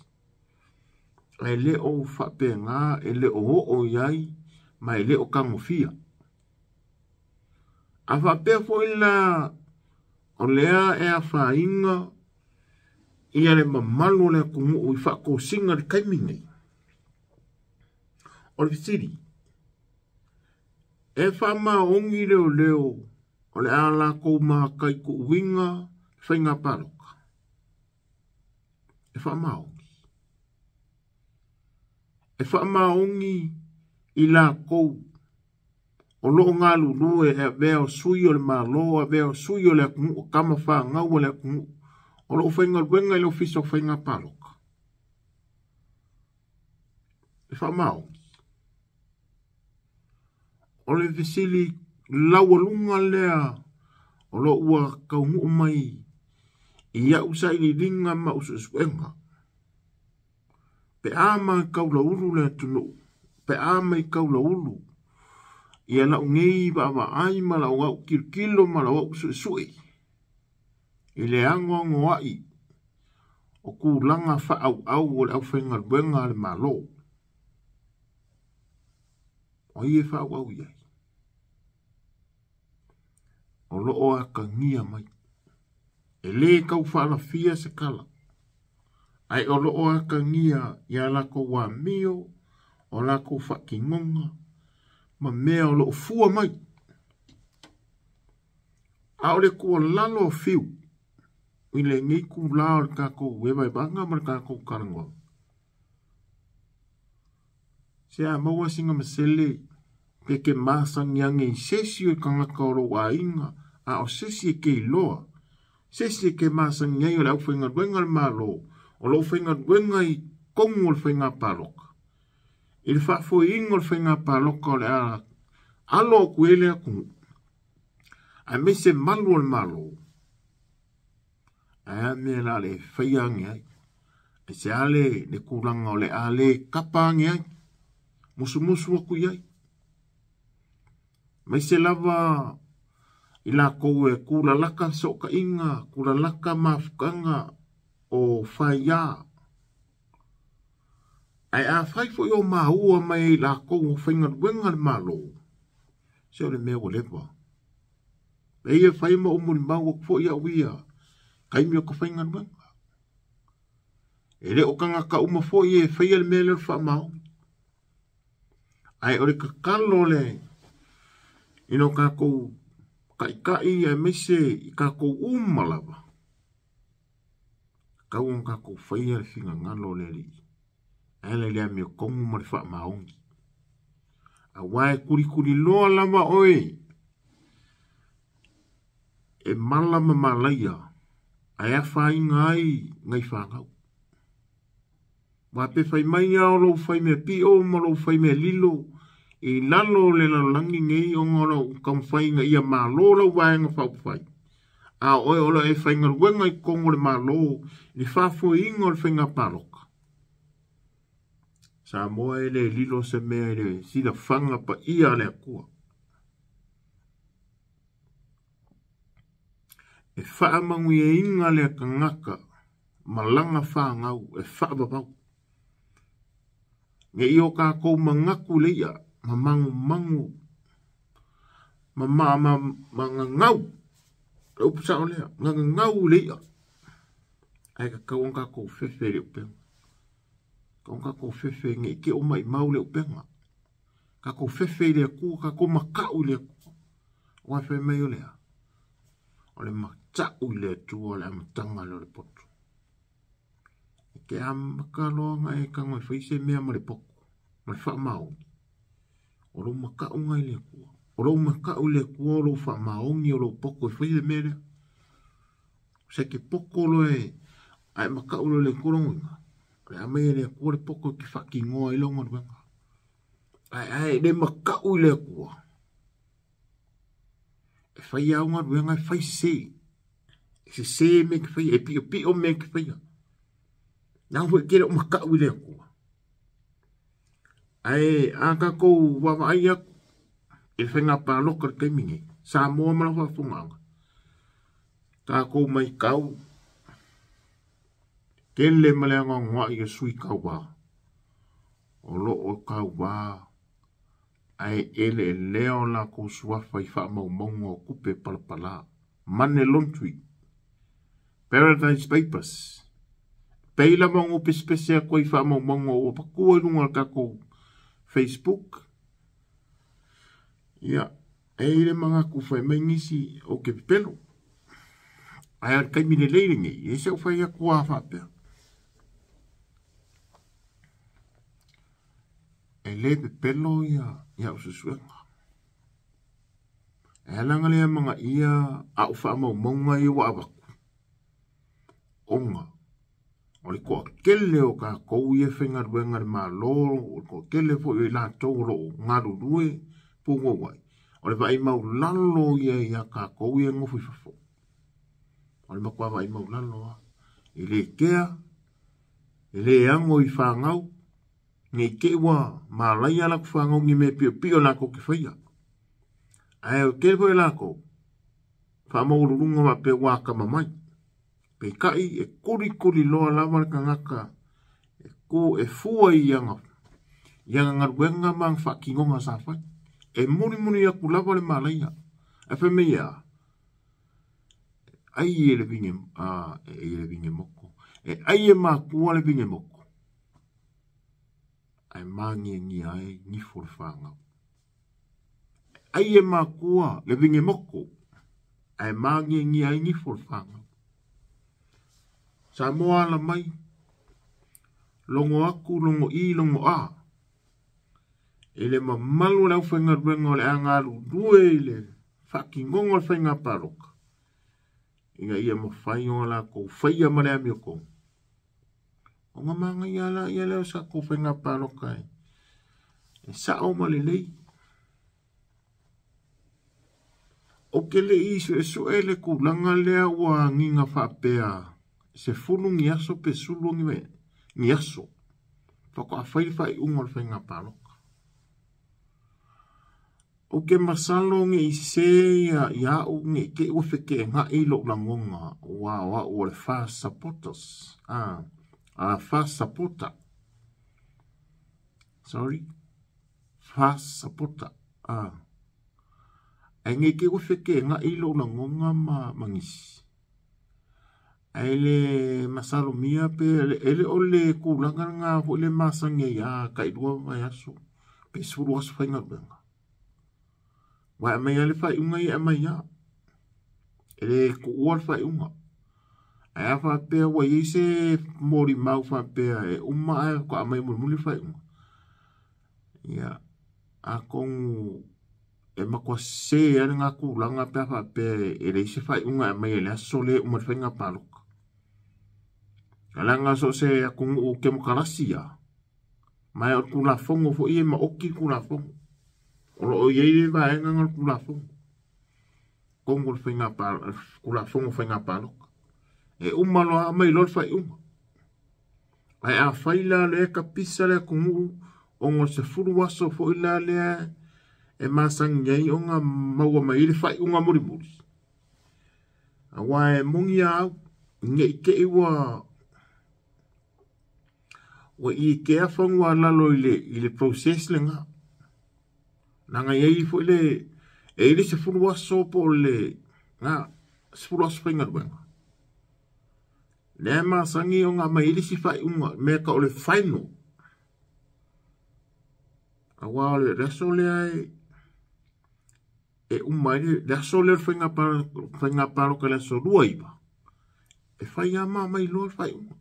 e le o faapena, e le o oo i ai, ma e le o tagofia. A faapea foi la o lea e afaina ia le mamalu o le atunuu i faatosina i le taimi nei, o le fesili, e faamaoni leoleo o le a latou mataituuina faiga palota? E faamaoni. E faamaoni i latou o lo o galulue e avea o sui o le malo, avea o sui o le atunuu, tama fanau o le atunuu, o lo o faigaluega i le Ofisa o Faiga Palota. E faamaoni. O le fesili laualuga lea o lo ua taunuu mai i au sailiiliga ma usuesuega, pe a mai kaulaulu le atunuu, pe a mai kaulaulu ia lau nei vaavaai ma lau au kilokilo ma lau au suesue i le anoanoai o tulaga faaauau o le aufaigaluega a le Malo. O ai e faaauau i ai? O lo o atagia mai. E le tau faalafia se tala, ae o lo o atagia ia latou amio, o latou faatinoga, ma mea o lo o fua mai. A o le tuualalo o fiu i lenei tula o le tatou evaevaga ma le tatou talanoaga, se a maua sina masele pe ke masagiage i se isi o tagata o lou aiga, a o se isi e ke iloa, se isi e ke masani ai o le aufaigaluega a le Malo, O loo faigaluega i totonu o le faiga palota i le faafoeina o le faiga palota o le a alo atu i ai le atunuu aemaise malu o le Malo. Ae a mea la le faia ane ai? E se a le tulaga o le a le kapa ane ai, musumusu atu i ai. Aemaise lava i latou e tulalata fesootaiga, tulalata mafutaga o faia. Ae afai foi o maua mai e i latou o faigaluega le Malo, se o le mea ua leva. E ia fai ma ou molimau atu foi au ia, taimi o ka faigaluega. E le o tagata uma foi e faia le mea lea o le faamaoni. Ae o le tatalo le i no tatou taitai aemaise i tatou uma lava, tatau ona tatou faia le finagalo o le Alii e ala i le amiotonu ma le faamaoni. Aua e tulituliloa lava oe e mala ma malaia ae afaina ai nai fanau. Aua pe fai mai lava o lou faimea pio ma lou faimea lilo i lalo o le lalolagi nei ona o lou taumafai ina ia malo lau vaega faaupufai, a o oe o lo o e faigaluega i totonu o le Malo i le faafoeina o le faiga palota. Samoa e le lilo se mea i le silafaga paia a le Atua. E faamanuiaina le tagata ma lana fanau e faavavau. Ne i o tatou manatu le i'a ma manumanu ma ma ma ma gagau. Le upu sao lea, gagau i le i'a. Ae tatau ona tatou fefe i le upega. Tatau ona tatou fefe ne i te i o maimau le upega. Tatou fefe i le Atua, tatou mata'u i le Atua. Aua fai mai o le a? O le mata'u i le Atua o le amataga lea o le poto. E te amata loa ona e tago e fai se mea ma le poto, ma le faamaoni. O lou mata'uga i le Atua. O lou mata'u i le Atua, o lou faamaoni, o lou poto e fai le mea lea. Se te poto loa e ae mata'u loa i le Atua lona uiga, o le a aumai e le Atua le poto e te faatinoa ai lau galuega. Ae ae le mata'u i le Atua, e fai au galuega e fai sese. E sese mea e te faia, e piopio mea e te faia. Leaga foi e te le o mata'u i le Atua. Ae a tatou vaavaai atu i le faiga palota i le taimi nei, Samoa ma lau faafofogaaga, tatou matau tele ma le anoanoai o sui tauva o lo o tauva ae eleelea o latou suafa i faamaumauga o tupe palapala, money laundry, Paradise Papers. Pei lava ona ou pesepese atu ai i faamaumauga ua patua i luga o le tatou Facebook. Ia, e i ai le manatu fai mai nisi ou te pepelo. Ae o le taimi lelei lenei, e se i ou fai atu lava faapea. E le pepelo ia au suesuega. E ala ona le amanaia au faamaumauga ia ua avatu, ona o le toatele o tatou ia e faigaluega i le Malo, o le toatele foi o i latou o lo o galulue punouai, o le vaai maulalo ia ia tatou ia e nofo i fafo. O le matua vaai maulalo lava. E le kea, e le ano i fanau, ne i te i ua malaia latou fanau i ni mea piopio latou te faia. Ae o le tele foi o latou, faamaualuluga faapea ua atamamai. Peitai, e tulituliloa lava le tagata e ku e fua i ana galuega ma ana faatinoga sa fai. E mulimuli atu lava le malaia. Ae fai mai e a? E ai e le vine, e ai e le vine moko. E ai e matua le vine moko. Ae māgiagia ai nifo le fanau. E ai e matua le vine moko. Ae māgiagia ai nifo le fanau. Samoa ala mai, logo atu, logo i, logo a. I le mamalu o le aufaigaluega o le a galulue i le faatinoga o le faiga palota, ina ia mafai ona latou faia ma le amiotonu. Ona manaia lea lea o se tatou faiga palota e sao ma lelei. Ou te le i suesue le tulaga lea ua agiga faapea 10 ni aso pe 10 ni aso faatoa fai le faaiuga o le faiga palota. Ou te masalo ne i sese ia au ne i te i ua feteenai lou lagona ua o au o le FAST supporters. FAST supporter. Sorry. FAST supporter. Ae ne i te i ua feteenai lou lagona ma nisi. Ae le masalomia pe ele o le tulaga lena foi le masani ai a tailua vaiaso pe 10 aso faigaluega. Ua aumai lava le faaiuga ia e aumai lava. E le tuua le faaiuga. Ae a faapea ua i ai se molimau faapea e uma ae faatoa aumai mulimuli le faaiuga. Ia, atonu e matua sese ai lena tulaga pe a faapea e leai se faaiuga e aumai e le aso lea e uma le faiga palota. Leaga so o se atunuu kemokarasi lava, ma o le Tulafono foi e maoti le Tulafono. O lo o i ai le vaega o le Tulafono. Tonu o le faiga Tulafono faiga palota. E uma loa aumai loa le faaiuga. Ae a fai la lea kapisa le atunuu ona o le 10 aso foi la lea e masani ai ona maua mai ai le faaiuga mulimuli. Aua e moni a au, ne i te i ua ikea fanua lalo i le process lena. Leaga e i ai foi le e i ai le 10 aso po o le na 10 aso faigaluega. Lea e masani ona aumai ai le isi faaiuga mea tau o le final. Aua o le aso lea e uma ai le aso lea o le faiga palota i le aso 29. E fai lava ma aumai loa le faaiuga.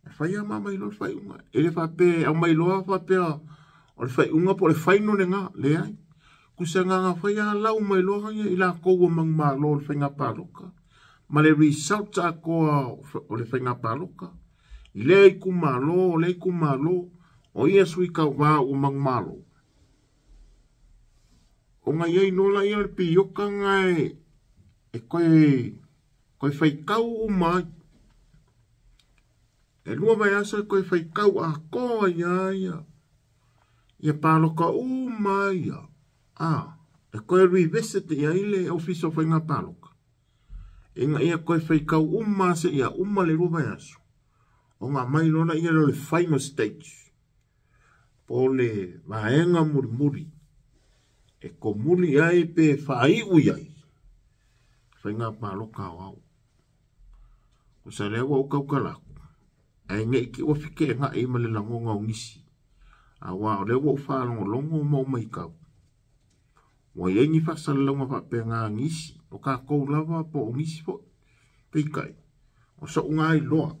E fai lava ma aumai loa le faaiuga. E le faapea e aumai loa faapea o le faaiuga po o le final lena. Leai. Tusa na fai lava lau mai loa i latou ua manumalo o le faiga palota. Ma le result atoa o le faiga palota. I lea itumalo, o lea itumalo, o ia sui tauvā ua manumalo. Ona i ai loa laia o le pioka na e koe faitau uma ai. E 2 vaiaso e koe faitau atoa ia ia. Ia palota uma ia. E koe revisit ia i le ofisa o faiga palota. Ina ia koe faitau uma se ia uma le 2 vaiaso. Ona mai loa laia le final stage. Po le vaega mulimuli. E komuli ai pe faaiu ai. Faiga palota o au. Kusa lea ua ou tautala atu. Ae ne i te i ua feteenai ma le lagona o nisi. Aua o lea ua ou faalogologo ma ou matau. Ua i ai ni faasalalauga faapena nisi. O tatou lava po o nisi foi. Peitai, o so'u ngā iloa.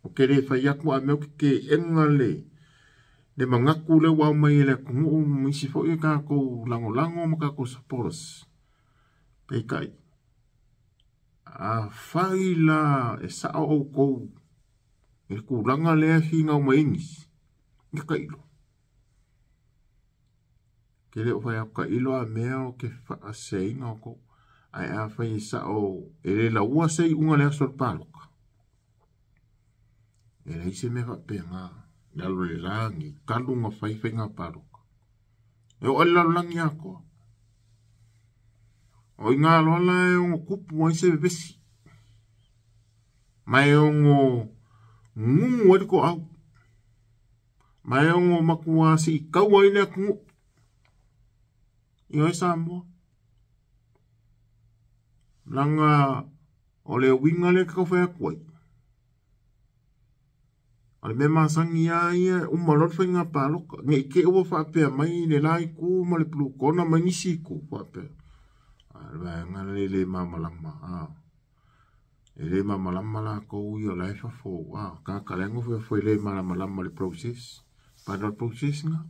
O ke le fai atu a mea o ke ke'ena le manatu lea ua aumai e le atunuu ma isi foi e tatou lagolago ma tatou supporters. Peitai, afai la e sao outou i le tulaga lea e finau mai ai nisi, ia tailo. Ke le o fai atu tailo a mea o ke faaseseina outou. Ae afai e sao e le laua se iuga le aso o le palota. E leai se mea faapena i lalo o le lagi talu ona fai faiga palota. E oo i le lalolagi atoa. O i ngā loa la e ono tupu ai se vevesi. Ma e ono gugu ai le toau. Ma e ono matua siitau ai le atunuu. I oe Samoa. Leaga o le uiga lea e te taufai atu ai. O le mea masani lava ia, uma loa le faiga palota. Ne i te i ua faapea mai le la itu ma le blue corner ma nisi itu faapea. Le vaega lea e le malamalama. E le malamalama latou ia o la e fafo. Tagata la e nofo i fafo e le malamalama i le process. But o le process na.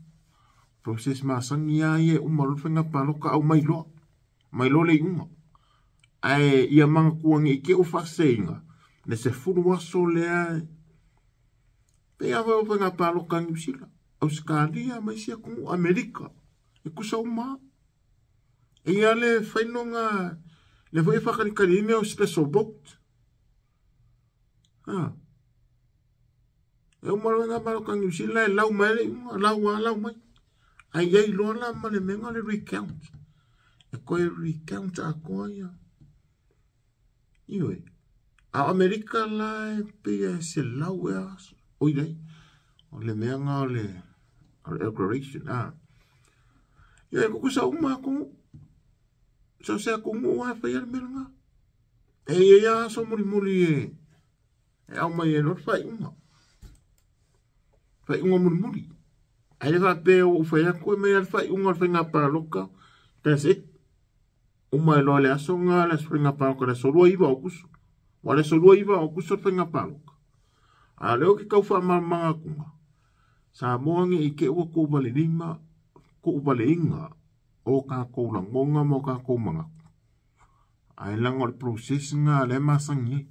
Process masani lava ia e uma loa le faiga palota aumai loa. Mai loa le iuga. Ae ia manatua ne i te i ua faaseseina. Le 10 aso lea pei a foi o faiga paloka Niu Sila, Ausetalia ma isi atunuu, Amerika, e tusa uma. E ia le fainoga le foi e faakalikali ai mea o special vote. Ah. E uma loa faiga paloka Niu Sila e lau mai le iuga, lau a lau mai. Ai ai loa la ma le mea le recount. E koe recount atoa ia. Ioe. A o Amerika la e pei e 100 ea aso. Oi lei. O le mea nga o le inauguration. Ah. Ia e kukusa uma atunuu. So se atunuu a fai le mea nga. E ia ia aso mulimuli e au mai e loa le faaiuga. Faaiuga mulimuli. Ai le faapea ua ou fai atu e mai le faaiuga o le faiga paloka. That's it. Uma e loa le aso nga le aso faiga paloka le aso 29 o Aokuso. Ua le aso 29 o Aokuso le faiga paloka. A leo ke kau whaamamanga kunga. Samoa nge i ke ua kou vale lima, kou vale inga o kākou lagonga ma o kākou manatu. Ae leaga o le process nga lea e masani ai.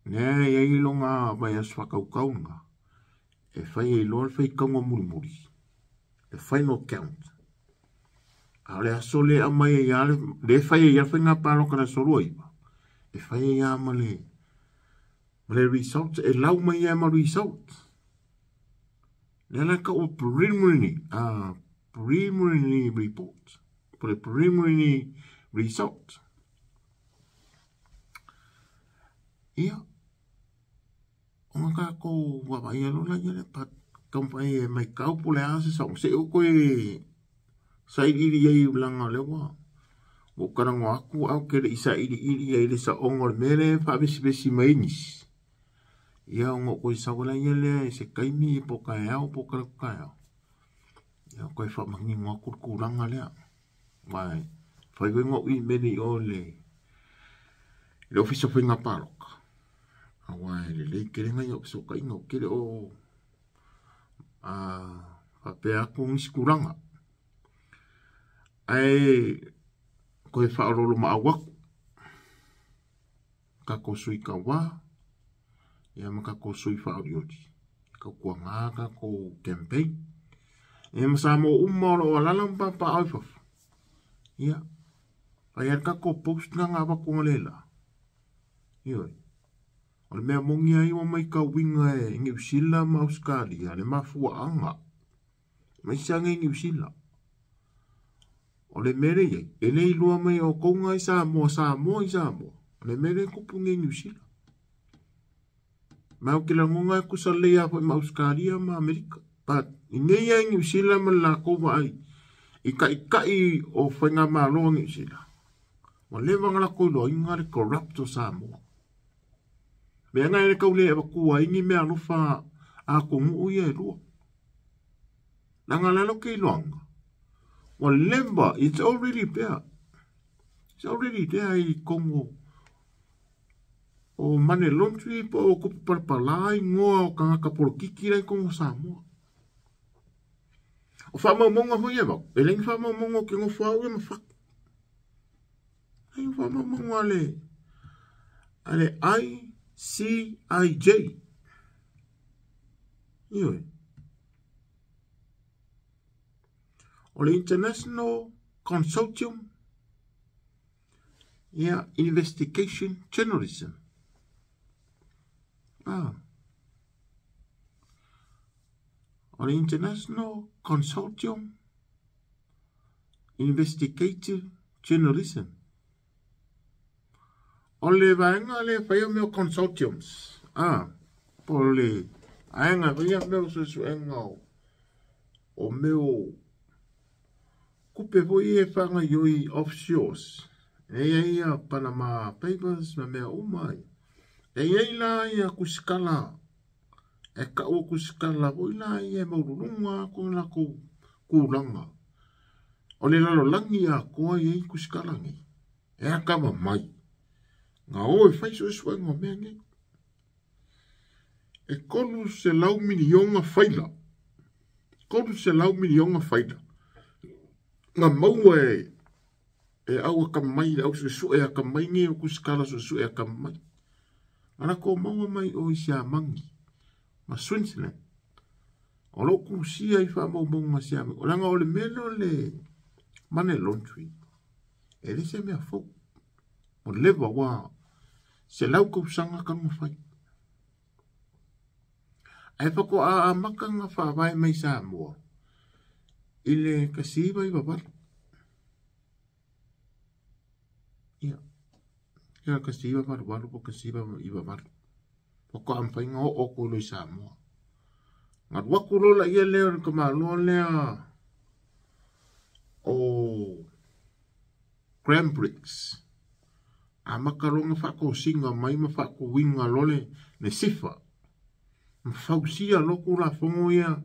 Lea e i ai loga vaiaso faakaukau nga e fai ai loa le faitauga mulimuli, le final count. A o le aso lea e aumai ai lava lea e fai ai lava le faiga paloka i le aso 29, e fai ai lava ma le result, e lau mai ai ma result. Lea la e tau o preliminary, preliminary report, po le preliminary result. Ia, ona tatou vaavaai loa lea le taumafai e maitau po o le a se sao. Se i ou toe sailiili i ai leaga o lea ua ou talanoa atu ae ou te le i sailiili i ai le saoga o le mea lea e faavesivesi mai ai nisi. Ia ona ou toe sau ai lea i se taimi po o taeao po o talaatu taeao. Ia toe faamanino atu le tulaga lea. Aua e fai foi ona ou email i o i le Ofisa o Faiga Palota. Aua e lelei tele nai au fesootaiga, ou te le o faapea atu nisi tulaga. Ae toe faaoloolomaau atu tatou sui tauva ia ma tatou sui faaolioli tautuaga tatou campaign. Ia ma Samoa uma o lo o alaala ma papaaao i fafo. Ia, fai lava le tatou post na na avatu analeila. Ioe. O le mea moni ai ua maitauina e Niu Sila ma Ausetalia le mafuaaga aemaise lava nei Niu Sila. O le mea lea e i ai, e le iloa mai e outou na i Samoa, Samoa i Samoa. O le mea lea e tupu nei i Niu Sila. Ma ou te lagona e tusa lelei lava foi ma Ausetalia ma Amerika. But i nei lava i Niu Sila ma le latou vaai i taitai o faigamalo a Niu Sila, ua leva ona latou iloaina le corrupt o Samoa. Mea na e le tau le avatua ai ni mea alofa a atunuu ia e lua. Leaga o le a ke iloaga, ua leva, it's already there. It's already there i totonu o money laundry po o tupe palapala igoa o tagata polokiki la i totonu o Samoa. O faamaumauga foi e avatu, e leai ni faamaumauga ou te nofo au ia ma fatu. Ai o faamaumauga a le ICIJ. Ioe. O le International Consortium ia Investigation Journalism. Ah. O le International Consortium Investigative Journalism. O le vaega lea e faia mea o consortiums. Ah, po o le vaega e faia mea o suesuega o mea o tupe foi e faagaoioi offshores. E i ai ia Panama Papers ma mea uma ia. E i ai la ia kusikala, e tau o kusikala foi la ia e maualuluga atu le latou tulaga. O le lalolagi atoa e i ai kusikala nei. E akava mai. Na o e fai suesuega o mea nei. E 300 miliona faila. 300 miliona faila. Na maua e E au akamai le au suesue akamai nei o kusikala suesue akamai. Na latou maua mai o i Siamani ma Switzerland. O lo o kusia i faamaumauga a Siamani. O leaga o le mea lea o le money laundry, e le se mea fou. Ua leva ua 100 tausaga talu ona fai. Ae faatoa amata ona faavae mai Samoa i le 1998. Ia, ia 1988 po 1998. Faatoa mafai ona oo atu loa i Samoa. Na alu atu loa laia lea o le tamaloa lea o Graham Briggs. Amata loa ona faatosina mai ma faatuina loa le sifa. Ma fausia loa Tulafono ia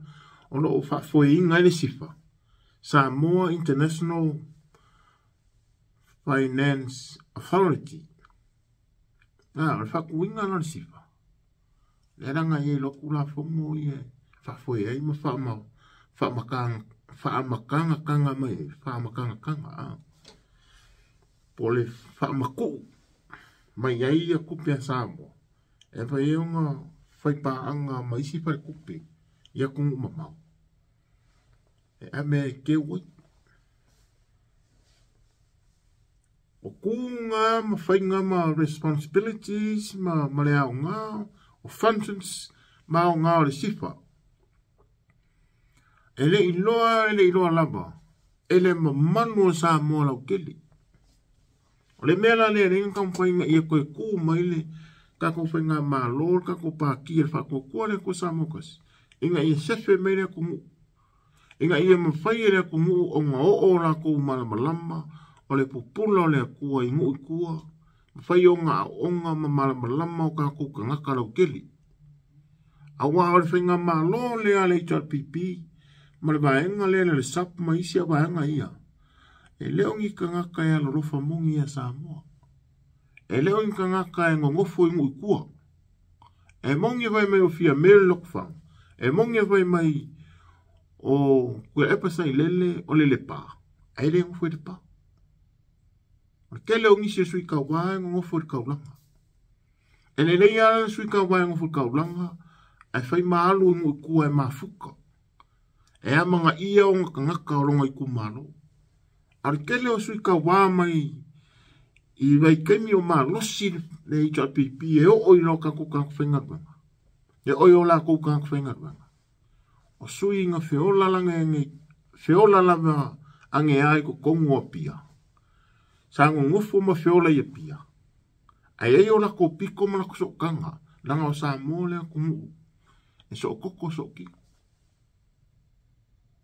o lo o faafoeina ai le sifa. Samoa International Finance Authority. Ah, o le faatuina la o le sifa. Lea la na i ai loa Tulafono ia e faafoe ai ma faamatagataga mai ai, faamatagataga, ah. Po o le faamatuu mai ai ia tupe a Samoa e mafai ai ona fai paaga ma isi faletupe i atunuu mamao e ame ai keu ai. O kuga ma faiga ma responsibilities ma le aoga o functions ma aoga o le sifa. E le i loa, e le i loa lava e le mamalu o Samoa lautele. O le mea la lea e lea na taumafai ina ia toe tu mai le tatou faigamalo, le tatou pati e le Faatuatua le Atua Samoa Tasi, ina ia sefe mai le atunuu, ina ia mafai e le atunuu ona oo o latou malamalama o le pupula o le Atua i nuu i tua, mafai ona aooga ma malamalama o tatou tagata lautele. Aua o le faigamalo lea a le HRPP ma le vaega lea le SAP ma isi vaega ia, e le o ni tagata e alolofa moni ia Samoa. E le o ni tagata e nonofo i nuu i tua. E moni fai mai o Fiame le Lotofaga, e moni fai mai o Tuilaepa Sailele o le Lepa, ae le nofo i Lepa. O le tele o nisi o sui tauva e nonofo i le taulaga. E lelei lava le sui tauva e nofo i le taulaga, ae fai ma alu i nuu i tua e mafuta. E amanaia ona tagata o lona itumalo. A o le tele o sui tauva mai i vaitaimi o malosi le HRPP e oo i lo tatou tagata faigaluega, e oo i o latou tagata faigaluega. O sui na feola lage, feola lava agea i totonu o Apia. Sa nonofo ma feola i Apia. Ae ai o latou pito ma latou sootaga, leaga o Samoa le atunuu e sookoko sookino.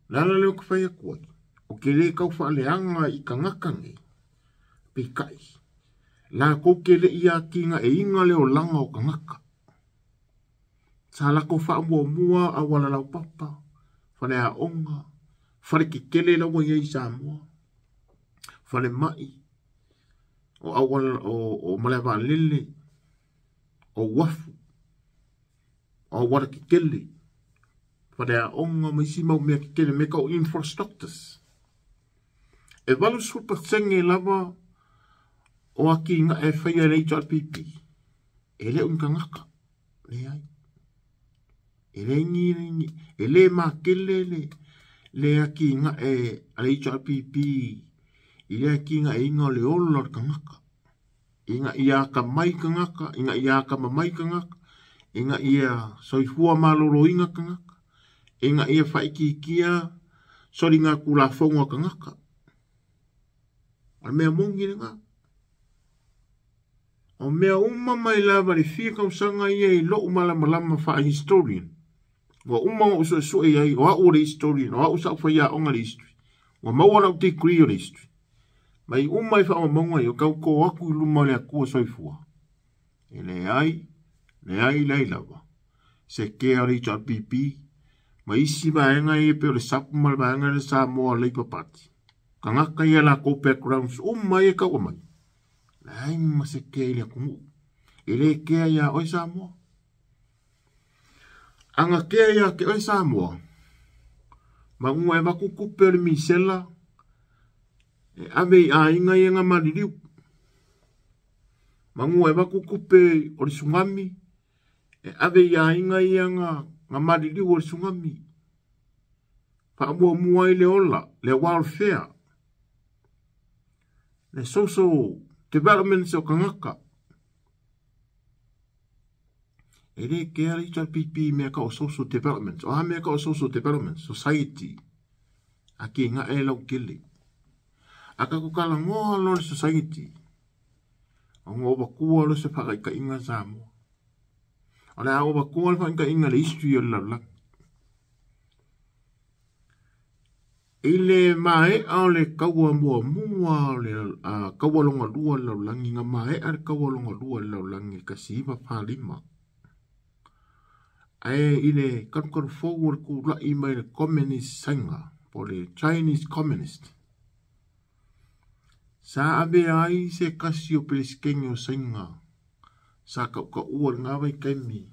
O le ala lea ou te fai atu ai, ou te le tau faaleaga i tagata nei, peitai, latou te le i atinaeina le olaga o tagata. Sa latou faamuamua auala laupapa, faleaoga, fale tetele la ua i ai i Samoa, falemai, o auala o malaevaalele, o uafu, o auala tetele, faleaoga ma isi mau mea tetele, mea tau infrastructures. E 80% lava o atinae e faia e le HRPP, e le o ni tagata, leai. E le ni, e le makele le atinae a le HRPP i le atinaeina o le ola o le tagata. Ina ia atamai tagata, ina ia atamamai tagata, ina ia soifua maloloina tagata, ina ia faaitiitia soliga tulafono a tagata. O le mea moni lena. O mea uma mai lava le fia tausaga ia i lou malamalama faa-historian. Ua uma ou suesue ai, o au o le historian, o au sa au faiaoga le history. Ua maua lau degree o le history. Mai uma i faamaumauga ia, o tauto atu i luma o le Atua soifua. E leai, leai, leai lava. Se kea o le HRPP, ma isi vaega ia pei o le SAP ma le vaega le Samoa Labour Party. Tagata ia latou backgrounds uma ia taua mai. Leai ma se kea i le atunuu. E le kea ia oe Samoa. Aga kea ia te oe Samoa, ma ua e avatu tupe o le misela E ave i aiga ia na maliliu. Manu e avatu tupe o le tsunami, e ave i aiga ia na maliliu o le tsunami. Faamuamua ai le ola, le welfare, le social development o tagata. E le kea le HRPP mea ka o social development. O a mea ka o social development? Society. A ki nga e lau kele. A ka kukala ngoa lo le society. O ngō wakua lo se whakaikainga Samoa. O le a o wakua le whakaikainga le history o le lalolagi. I le maea o le kaua muamua o le kaua longa lua le lalolagi, na maea le kaua longa lua le lalolagi i le 1945. Ae i le kalukalu fou o le kula'i mai le Communist Saina, po le Chinese Communist, sa avea ai se kasi o Peresetene o Saina sa kaukaua i lena vaitaimi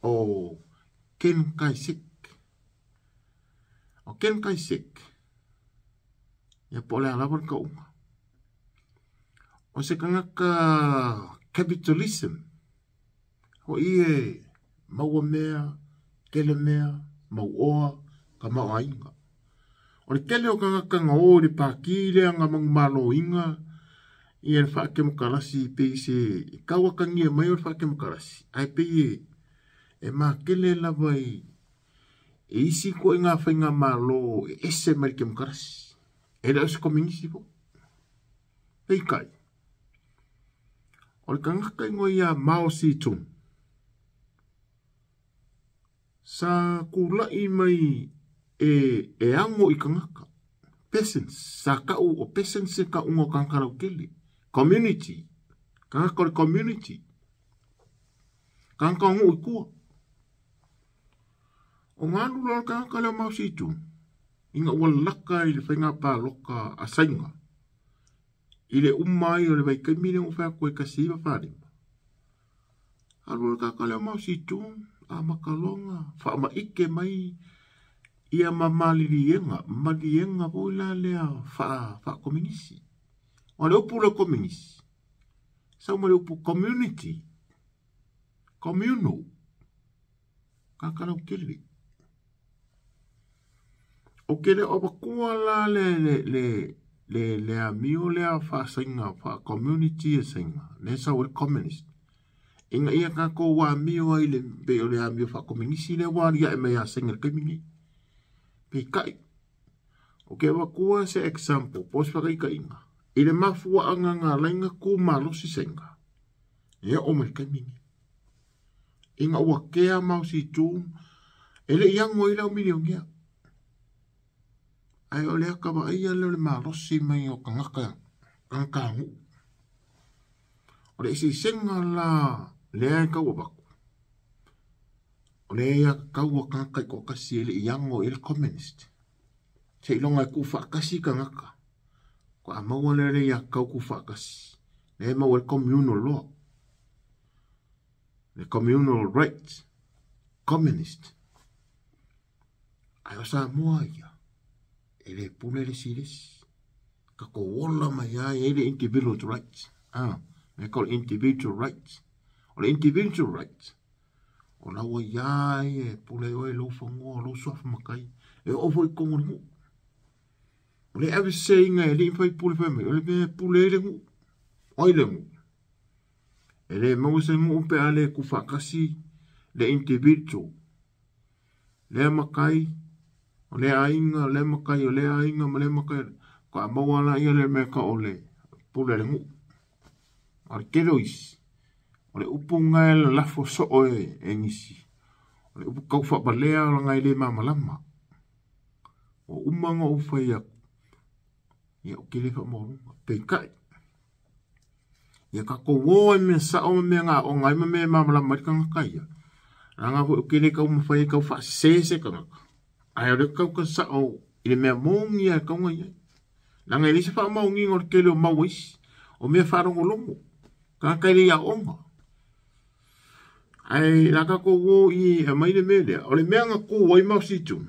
o Ken Kai-shek. O Ken Kai-shek, ia po o le a lava le kauga, o se tagata capitalism, hoʻi e maua mea, tele mea, mauoa, tamaoaiga. O le tele o tagata na o i le pātī lea na manumaloina ia le faatemokarasi pei se tau atagia mai o le faatemokarasi, ae pei e makele lava i isi ituaiga faigamalo e ese mai le temokarasi. E le o se kominisi foi. Peitai, o le tagata igoa ia Mao Zedong, sa kula'i mai e ago i tagata, peasants, sa ta'u o peasants se ta'uga o tagata lautele, community, tagata o le community, tagata o nuu i tua. O ga alu loa le tagata lea o Mao Zedong, ina ua laka i le faiga palota a Saina, i le uma ai o le vaitaimi lea ua fai atu ai 1945. Alu le tagata lea o Mao Zedong, amata loa ona faamaite mai ia ma maliliega, maliega foi la lea faakominisi. O le upu lea kominisi, sau ma le upu community, communal, tagata lautele. Ou te le o avatua la le amio lea faasaina, faa-community e saina, lea sau ai le communist. Ina ia tatou amio ai le pei o le amio faakominisi lea ua aliae mai ia saina i le taimi lenei. Peitai, ou te avatua se example, po o se faataitaiga, i le mafuaaga na ala ai ona tu malosi saina, e oo mai i le taimi lenei. Ina ua kea Mao Zedong, e le i ago ai le au milionea. Ae o le ata vaaia lea o le malosi mai o tagata, tagata nuu. O le eseesega la lea e tau avatu, o le aiatatau a tagata i toatasi e le i ago i ai le communist. Seiloga e tuufaatasi tagata, faatoa maua lea o le aiatatau tuufaatasi. Lea e maua ai le communal law, le communal rights, communist. Ae o Samoa ia, e le pule le isi i le isi. Tatou ola mai lava e i ai le individual rights. Mea tau o le individual rights. O le individual rights, o lau aia ia e pule ai oe i lou fanua, o lou suafa matai, e oo foi i totonu o le nuu. O le aveseseina e alii ma faipule fai mai, o le mea e pule ai le nuu. O ai le nuu? E le maua se nuu pe a le tuufaatasi le individual. Lea matai, o lea aiga, lea matai, o lea aiga ma lea matai. Faatoa maua laia le mea tau o le pule a le nuu. A o le tele o isi, o le upu lena e lalafo soo e nisi. O le upu tau faavalea leaga e le malamalama. Ua uma ona ou fai atu, ia ou te le faamaualuga. Peitai, ia tatou o ai mea sao ma mea gaoga ai ma mea e malamalama ai le tagata ia. Leaga foi ou te le taumafai e tau faasese se tagata, ae o lea tau sao i le mea moni lava e tatau ona i ai. Leaga e leai se faamaoniga o le tele o mau a isi, o mea faalogologo, tagata e le i aoga. Ae la tatou o i e aumai le mea lea, o le mea na tu ai Mao Zedong,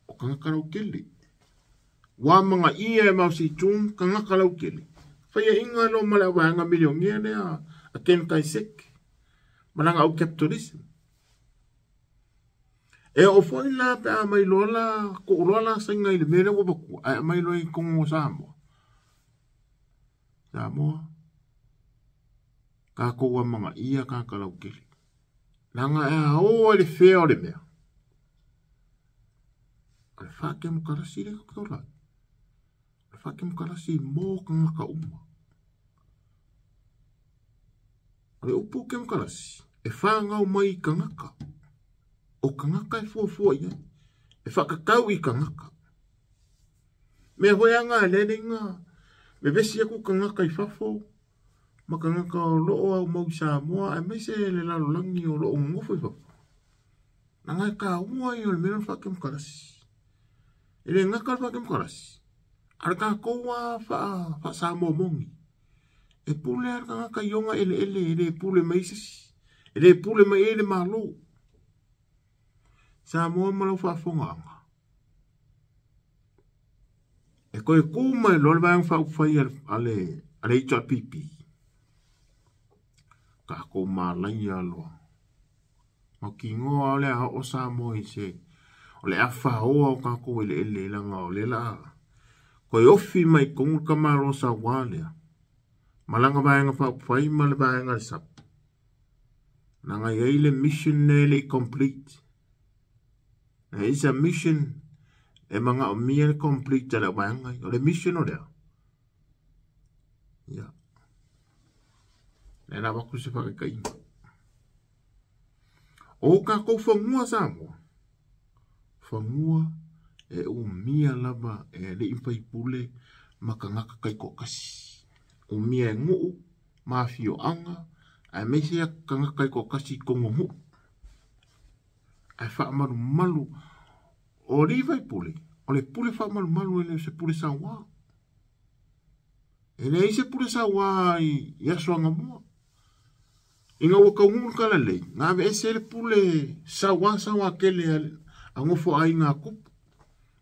o tagata lautele. Ua amanaia e Mao Zedong tagata lautele. Faiaʻiga loa ma le auvaega milionea lea a Ken Kai-shek ma lana au capitalism. E oo foi la pe a aumai loa la tuu loa la Saina i le mea lea ua avatua ae aumai loa i totonu o Samoa. Samoa, tatou amanaia tagata lautele. Leaga e a o ai le fea o le mea. O le faatemokarasi lea tatou te ola ai. O le faatemokarasi mo tagata uma. O le upu temokarasi, e fanau mai i tagata. O tagata e fuafua i ai. E faatatau i tagata. Mea foi aga e lea na vevesi atu tagata i fafo ma tagata o loo aumau i Samoa aemaise le lalolagi o loo nonofo i fafo. Leaga e taua ia o le mea lea o le faatemokarasi. E le gata le faatemokarasi, a o le tatou lava faa-Samoa moni. E pule lava le tagata i ona eleele, e le pule mai ai se isi. E le pule mai ai le Malo. Samoa ma lau faafofogaaga, e toe tu mai loa le Vaega Faaupufai a le HRPP, tatou malaia loa. Mautinoa o le a oo Samoa i se o le a faoa o tatou eleele leaga o lea o le a toe ofi mai i totonu le tamaloa saua lea ma lana Vaega Faaupufai ma le Vaega a le SAP. Leaga e i ai le mission lea e le i complete. E i ai mission e manaomia le complete a le vaega ia. O le mission o lea. Ia. Lea la avatu se faataitaiga. O tatou fanua Samoa, fanua e umia lava e alii ma faipule ma tagata taitoatasi. Umia e nuu ma afioaga aemaise tagata taitoatasi i totonu o nuu. Ae faamalumalu o alii faipule, o le pule faamalumalu e le o se pule saua. E leai se pule saua i aso anamua. Ina ua taunuu le talalelei, na aveese le pule saua saua tele a nofo aiga a tupu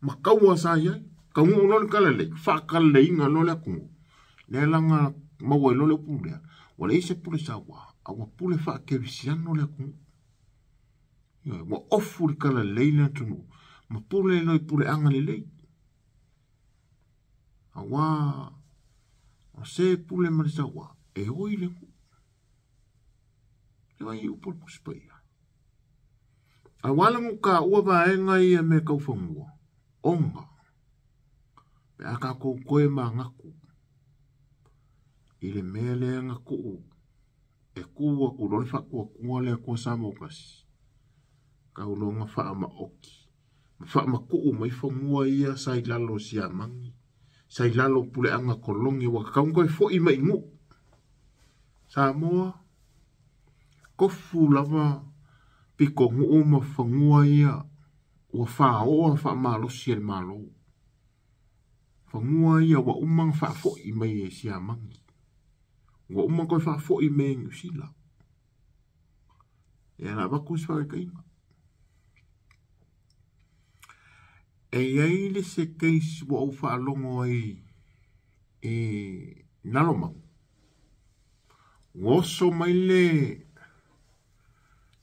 ma taua sa i ai. Taunuu loa le talalelei, faatalaleiina loa le atunuu. Lea la na maua ai loa le upu lea, ua leai se pule saua, a ua pule faakerisiano le atunuu. Ua ofu le talalelei le atunuu ma pule loa i puleaga lelei. Aua o se pule ma le saua, e oi le nuu. E vai upu o le Tusi Paia. Aua la na taua vaega ia mea tau fanua, ona pe a tatou toe manatu i le mea lea na tuu e tu atu loa le faatuatua le Atua Samoa ua tasi, tau loa na faamaoti ma faamatuu mai fanua ia sa i lalo o Siamani, sa i lalo o puleaga kolone ua tatau ona toe foi mai i nuu. Samoa, tofu lava pitonuu ma fanua ia ua faoa faamalosi e le Malo. Fanua ia ua uma ona faafoi mai e Siamani. Ua uma ona toe faafoi mai e Niu Sila. Ia o le a avatu se faataitaiga. E i ai le isi case ua ou faalogo ai i Lalomanu, ua oso mai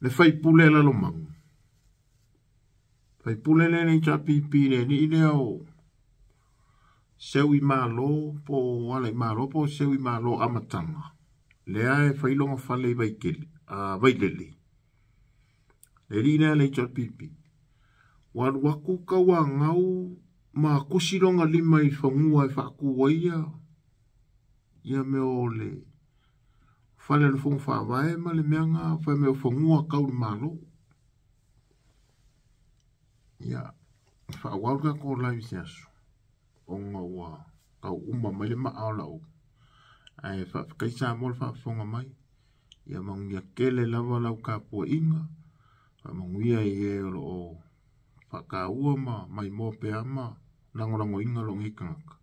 le faipule a Lalomanu, faipule lea le HRPP le alii lea o Seuimalo po o Alaimalo po o Seuimalo Amataga, lea e fai lona fale i Vaitele, Vailele. Le alii lea le HRPP. Ua alu atu tauanau ma tusi lona lima i fanua e faatu ai ia mea o le fale o le Fono Faavae ma le mea na fai mai o fanua tau le Malo. Ia, faaauau le tatou live i se aso ona ua tau uma mai le maa o lau. Ae faafetai Samoa le faafofoga mai. Ia manuia tele lava lau tapuaiga. Faamanuia i e o loo faataua ma maimoa pea ma lagolagoina lou nei tagata.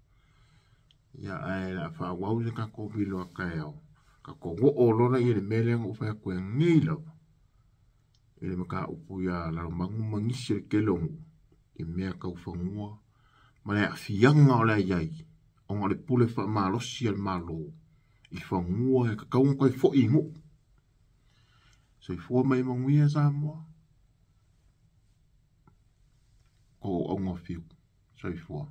Ia ae o le a faaauau le tatou vilo a taeao. Tatou oo loa lea i le mea lea na ou fai atu ai nei lava i le mataupu ia Lalomanu ma nisi o le tele o nuu i mea tau fanua. Ma le aafiaga o le a i ai ona o le pule faamalosi a le Malo i fanua e tatau ona toe foi i nuu. Soifua ma ia manuia Samoa. O auga fiu. Soifua.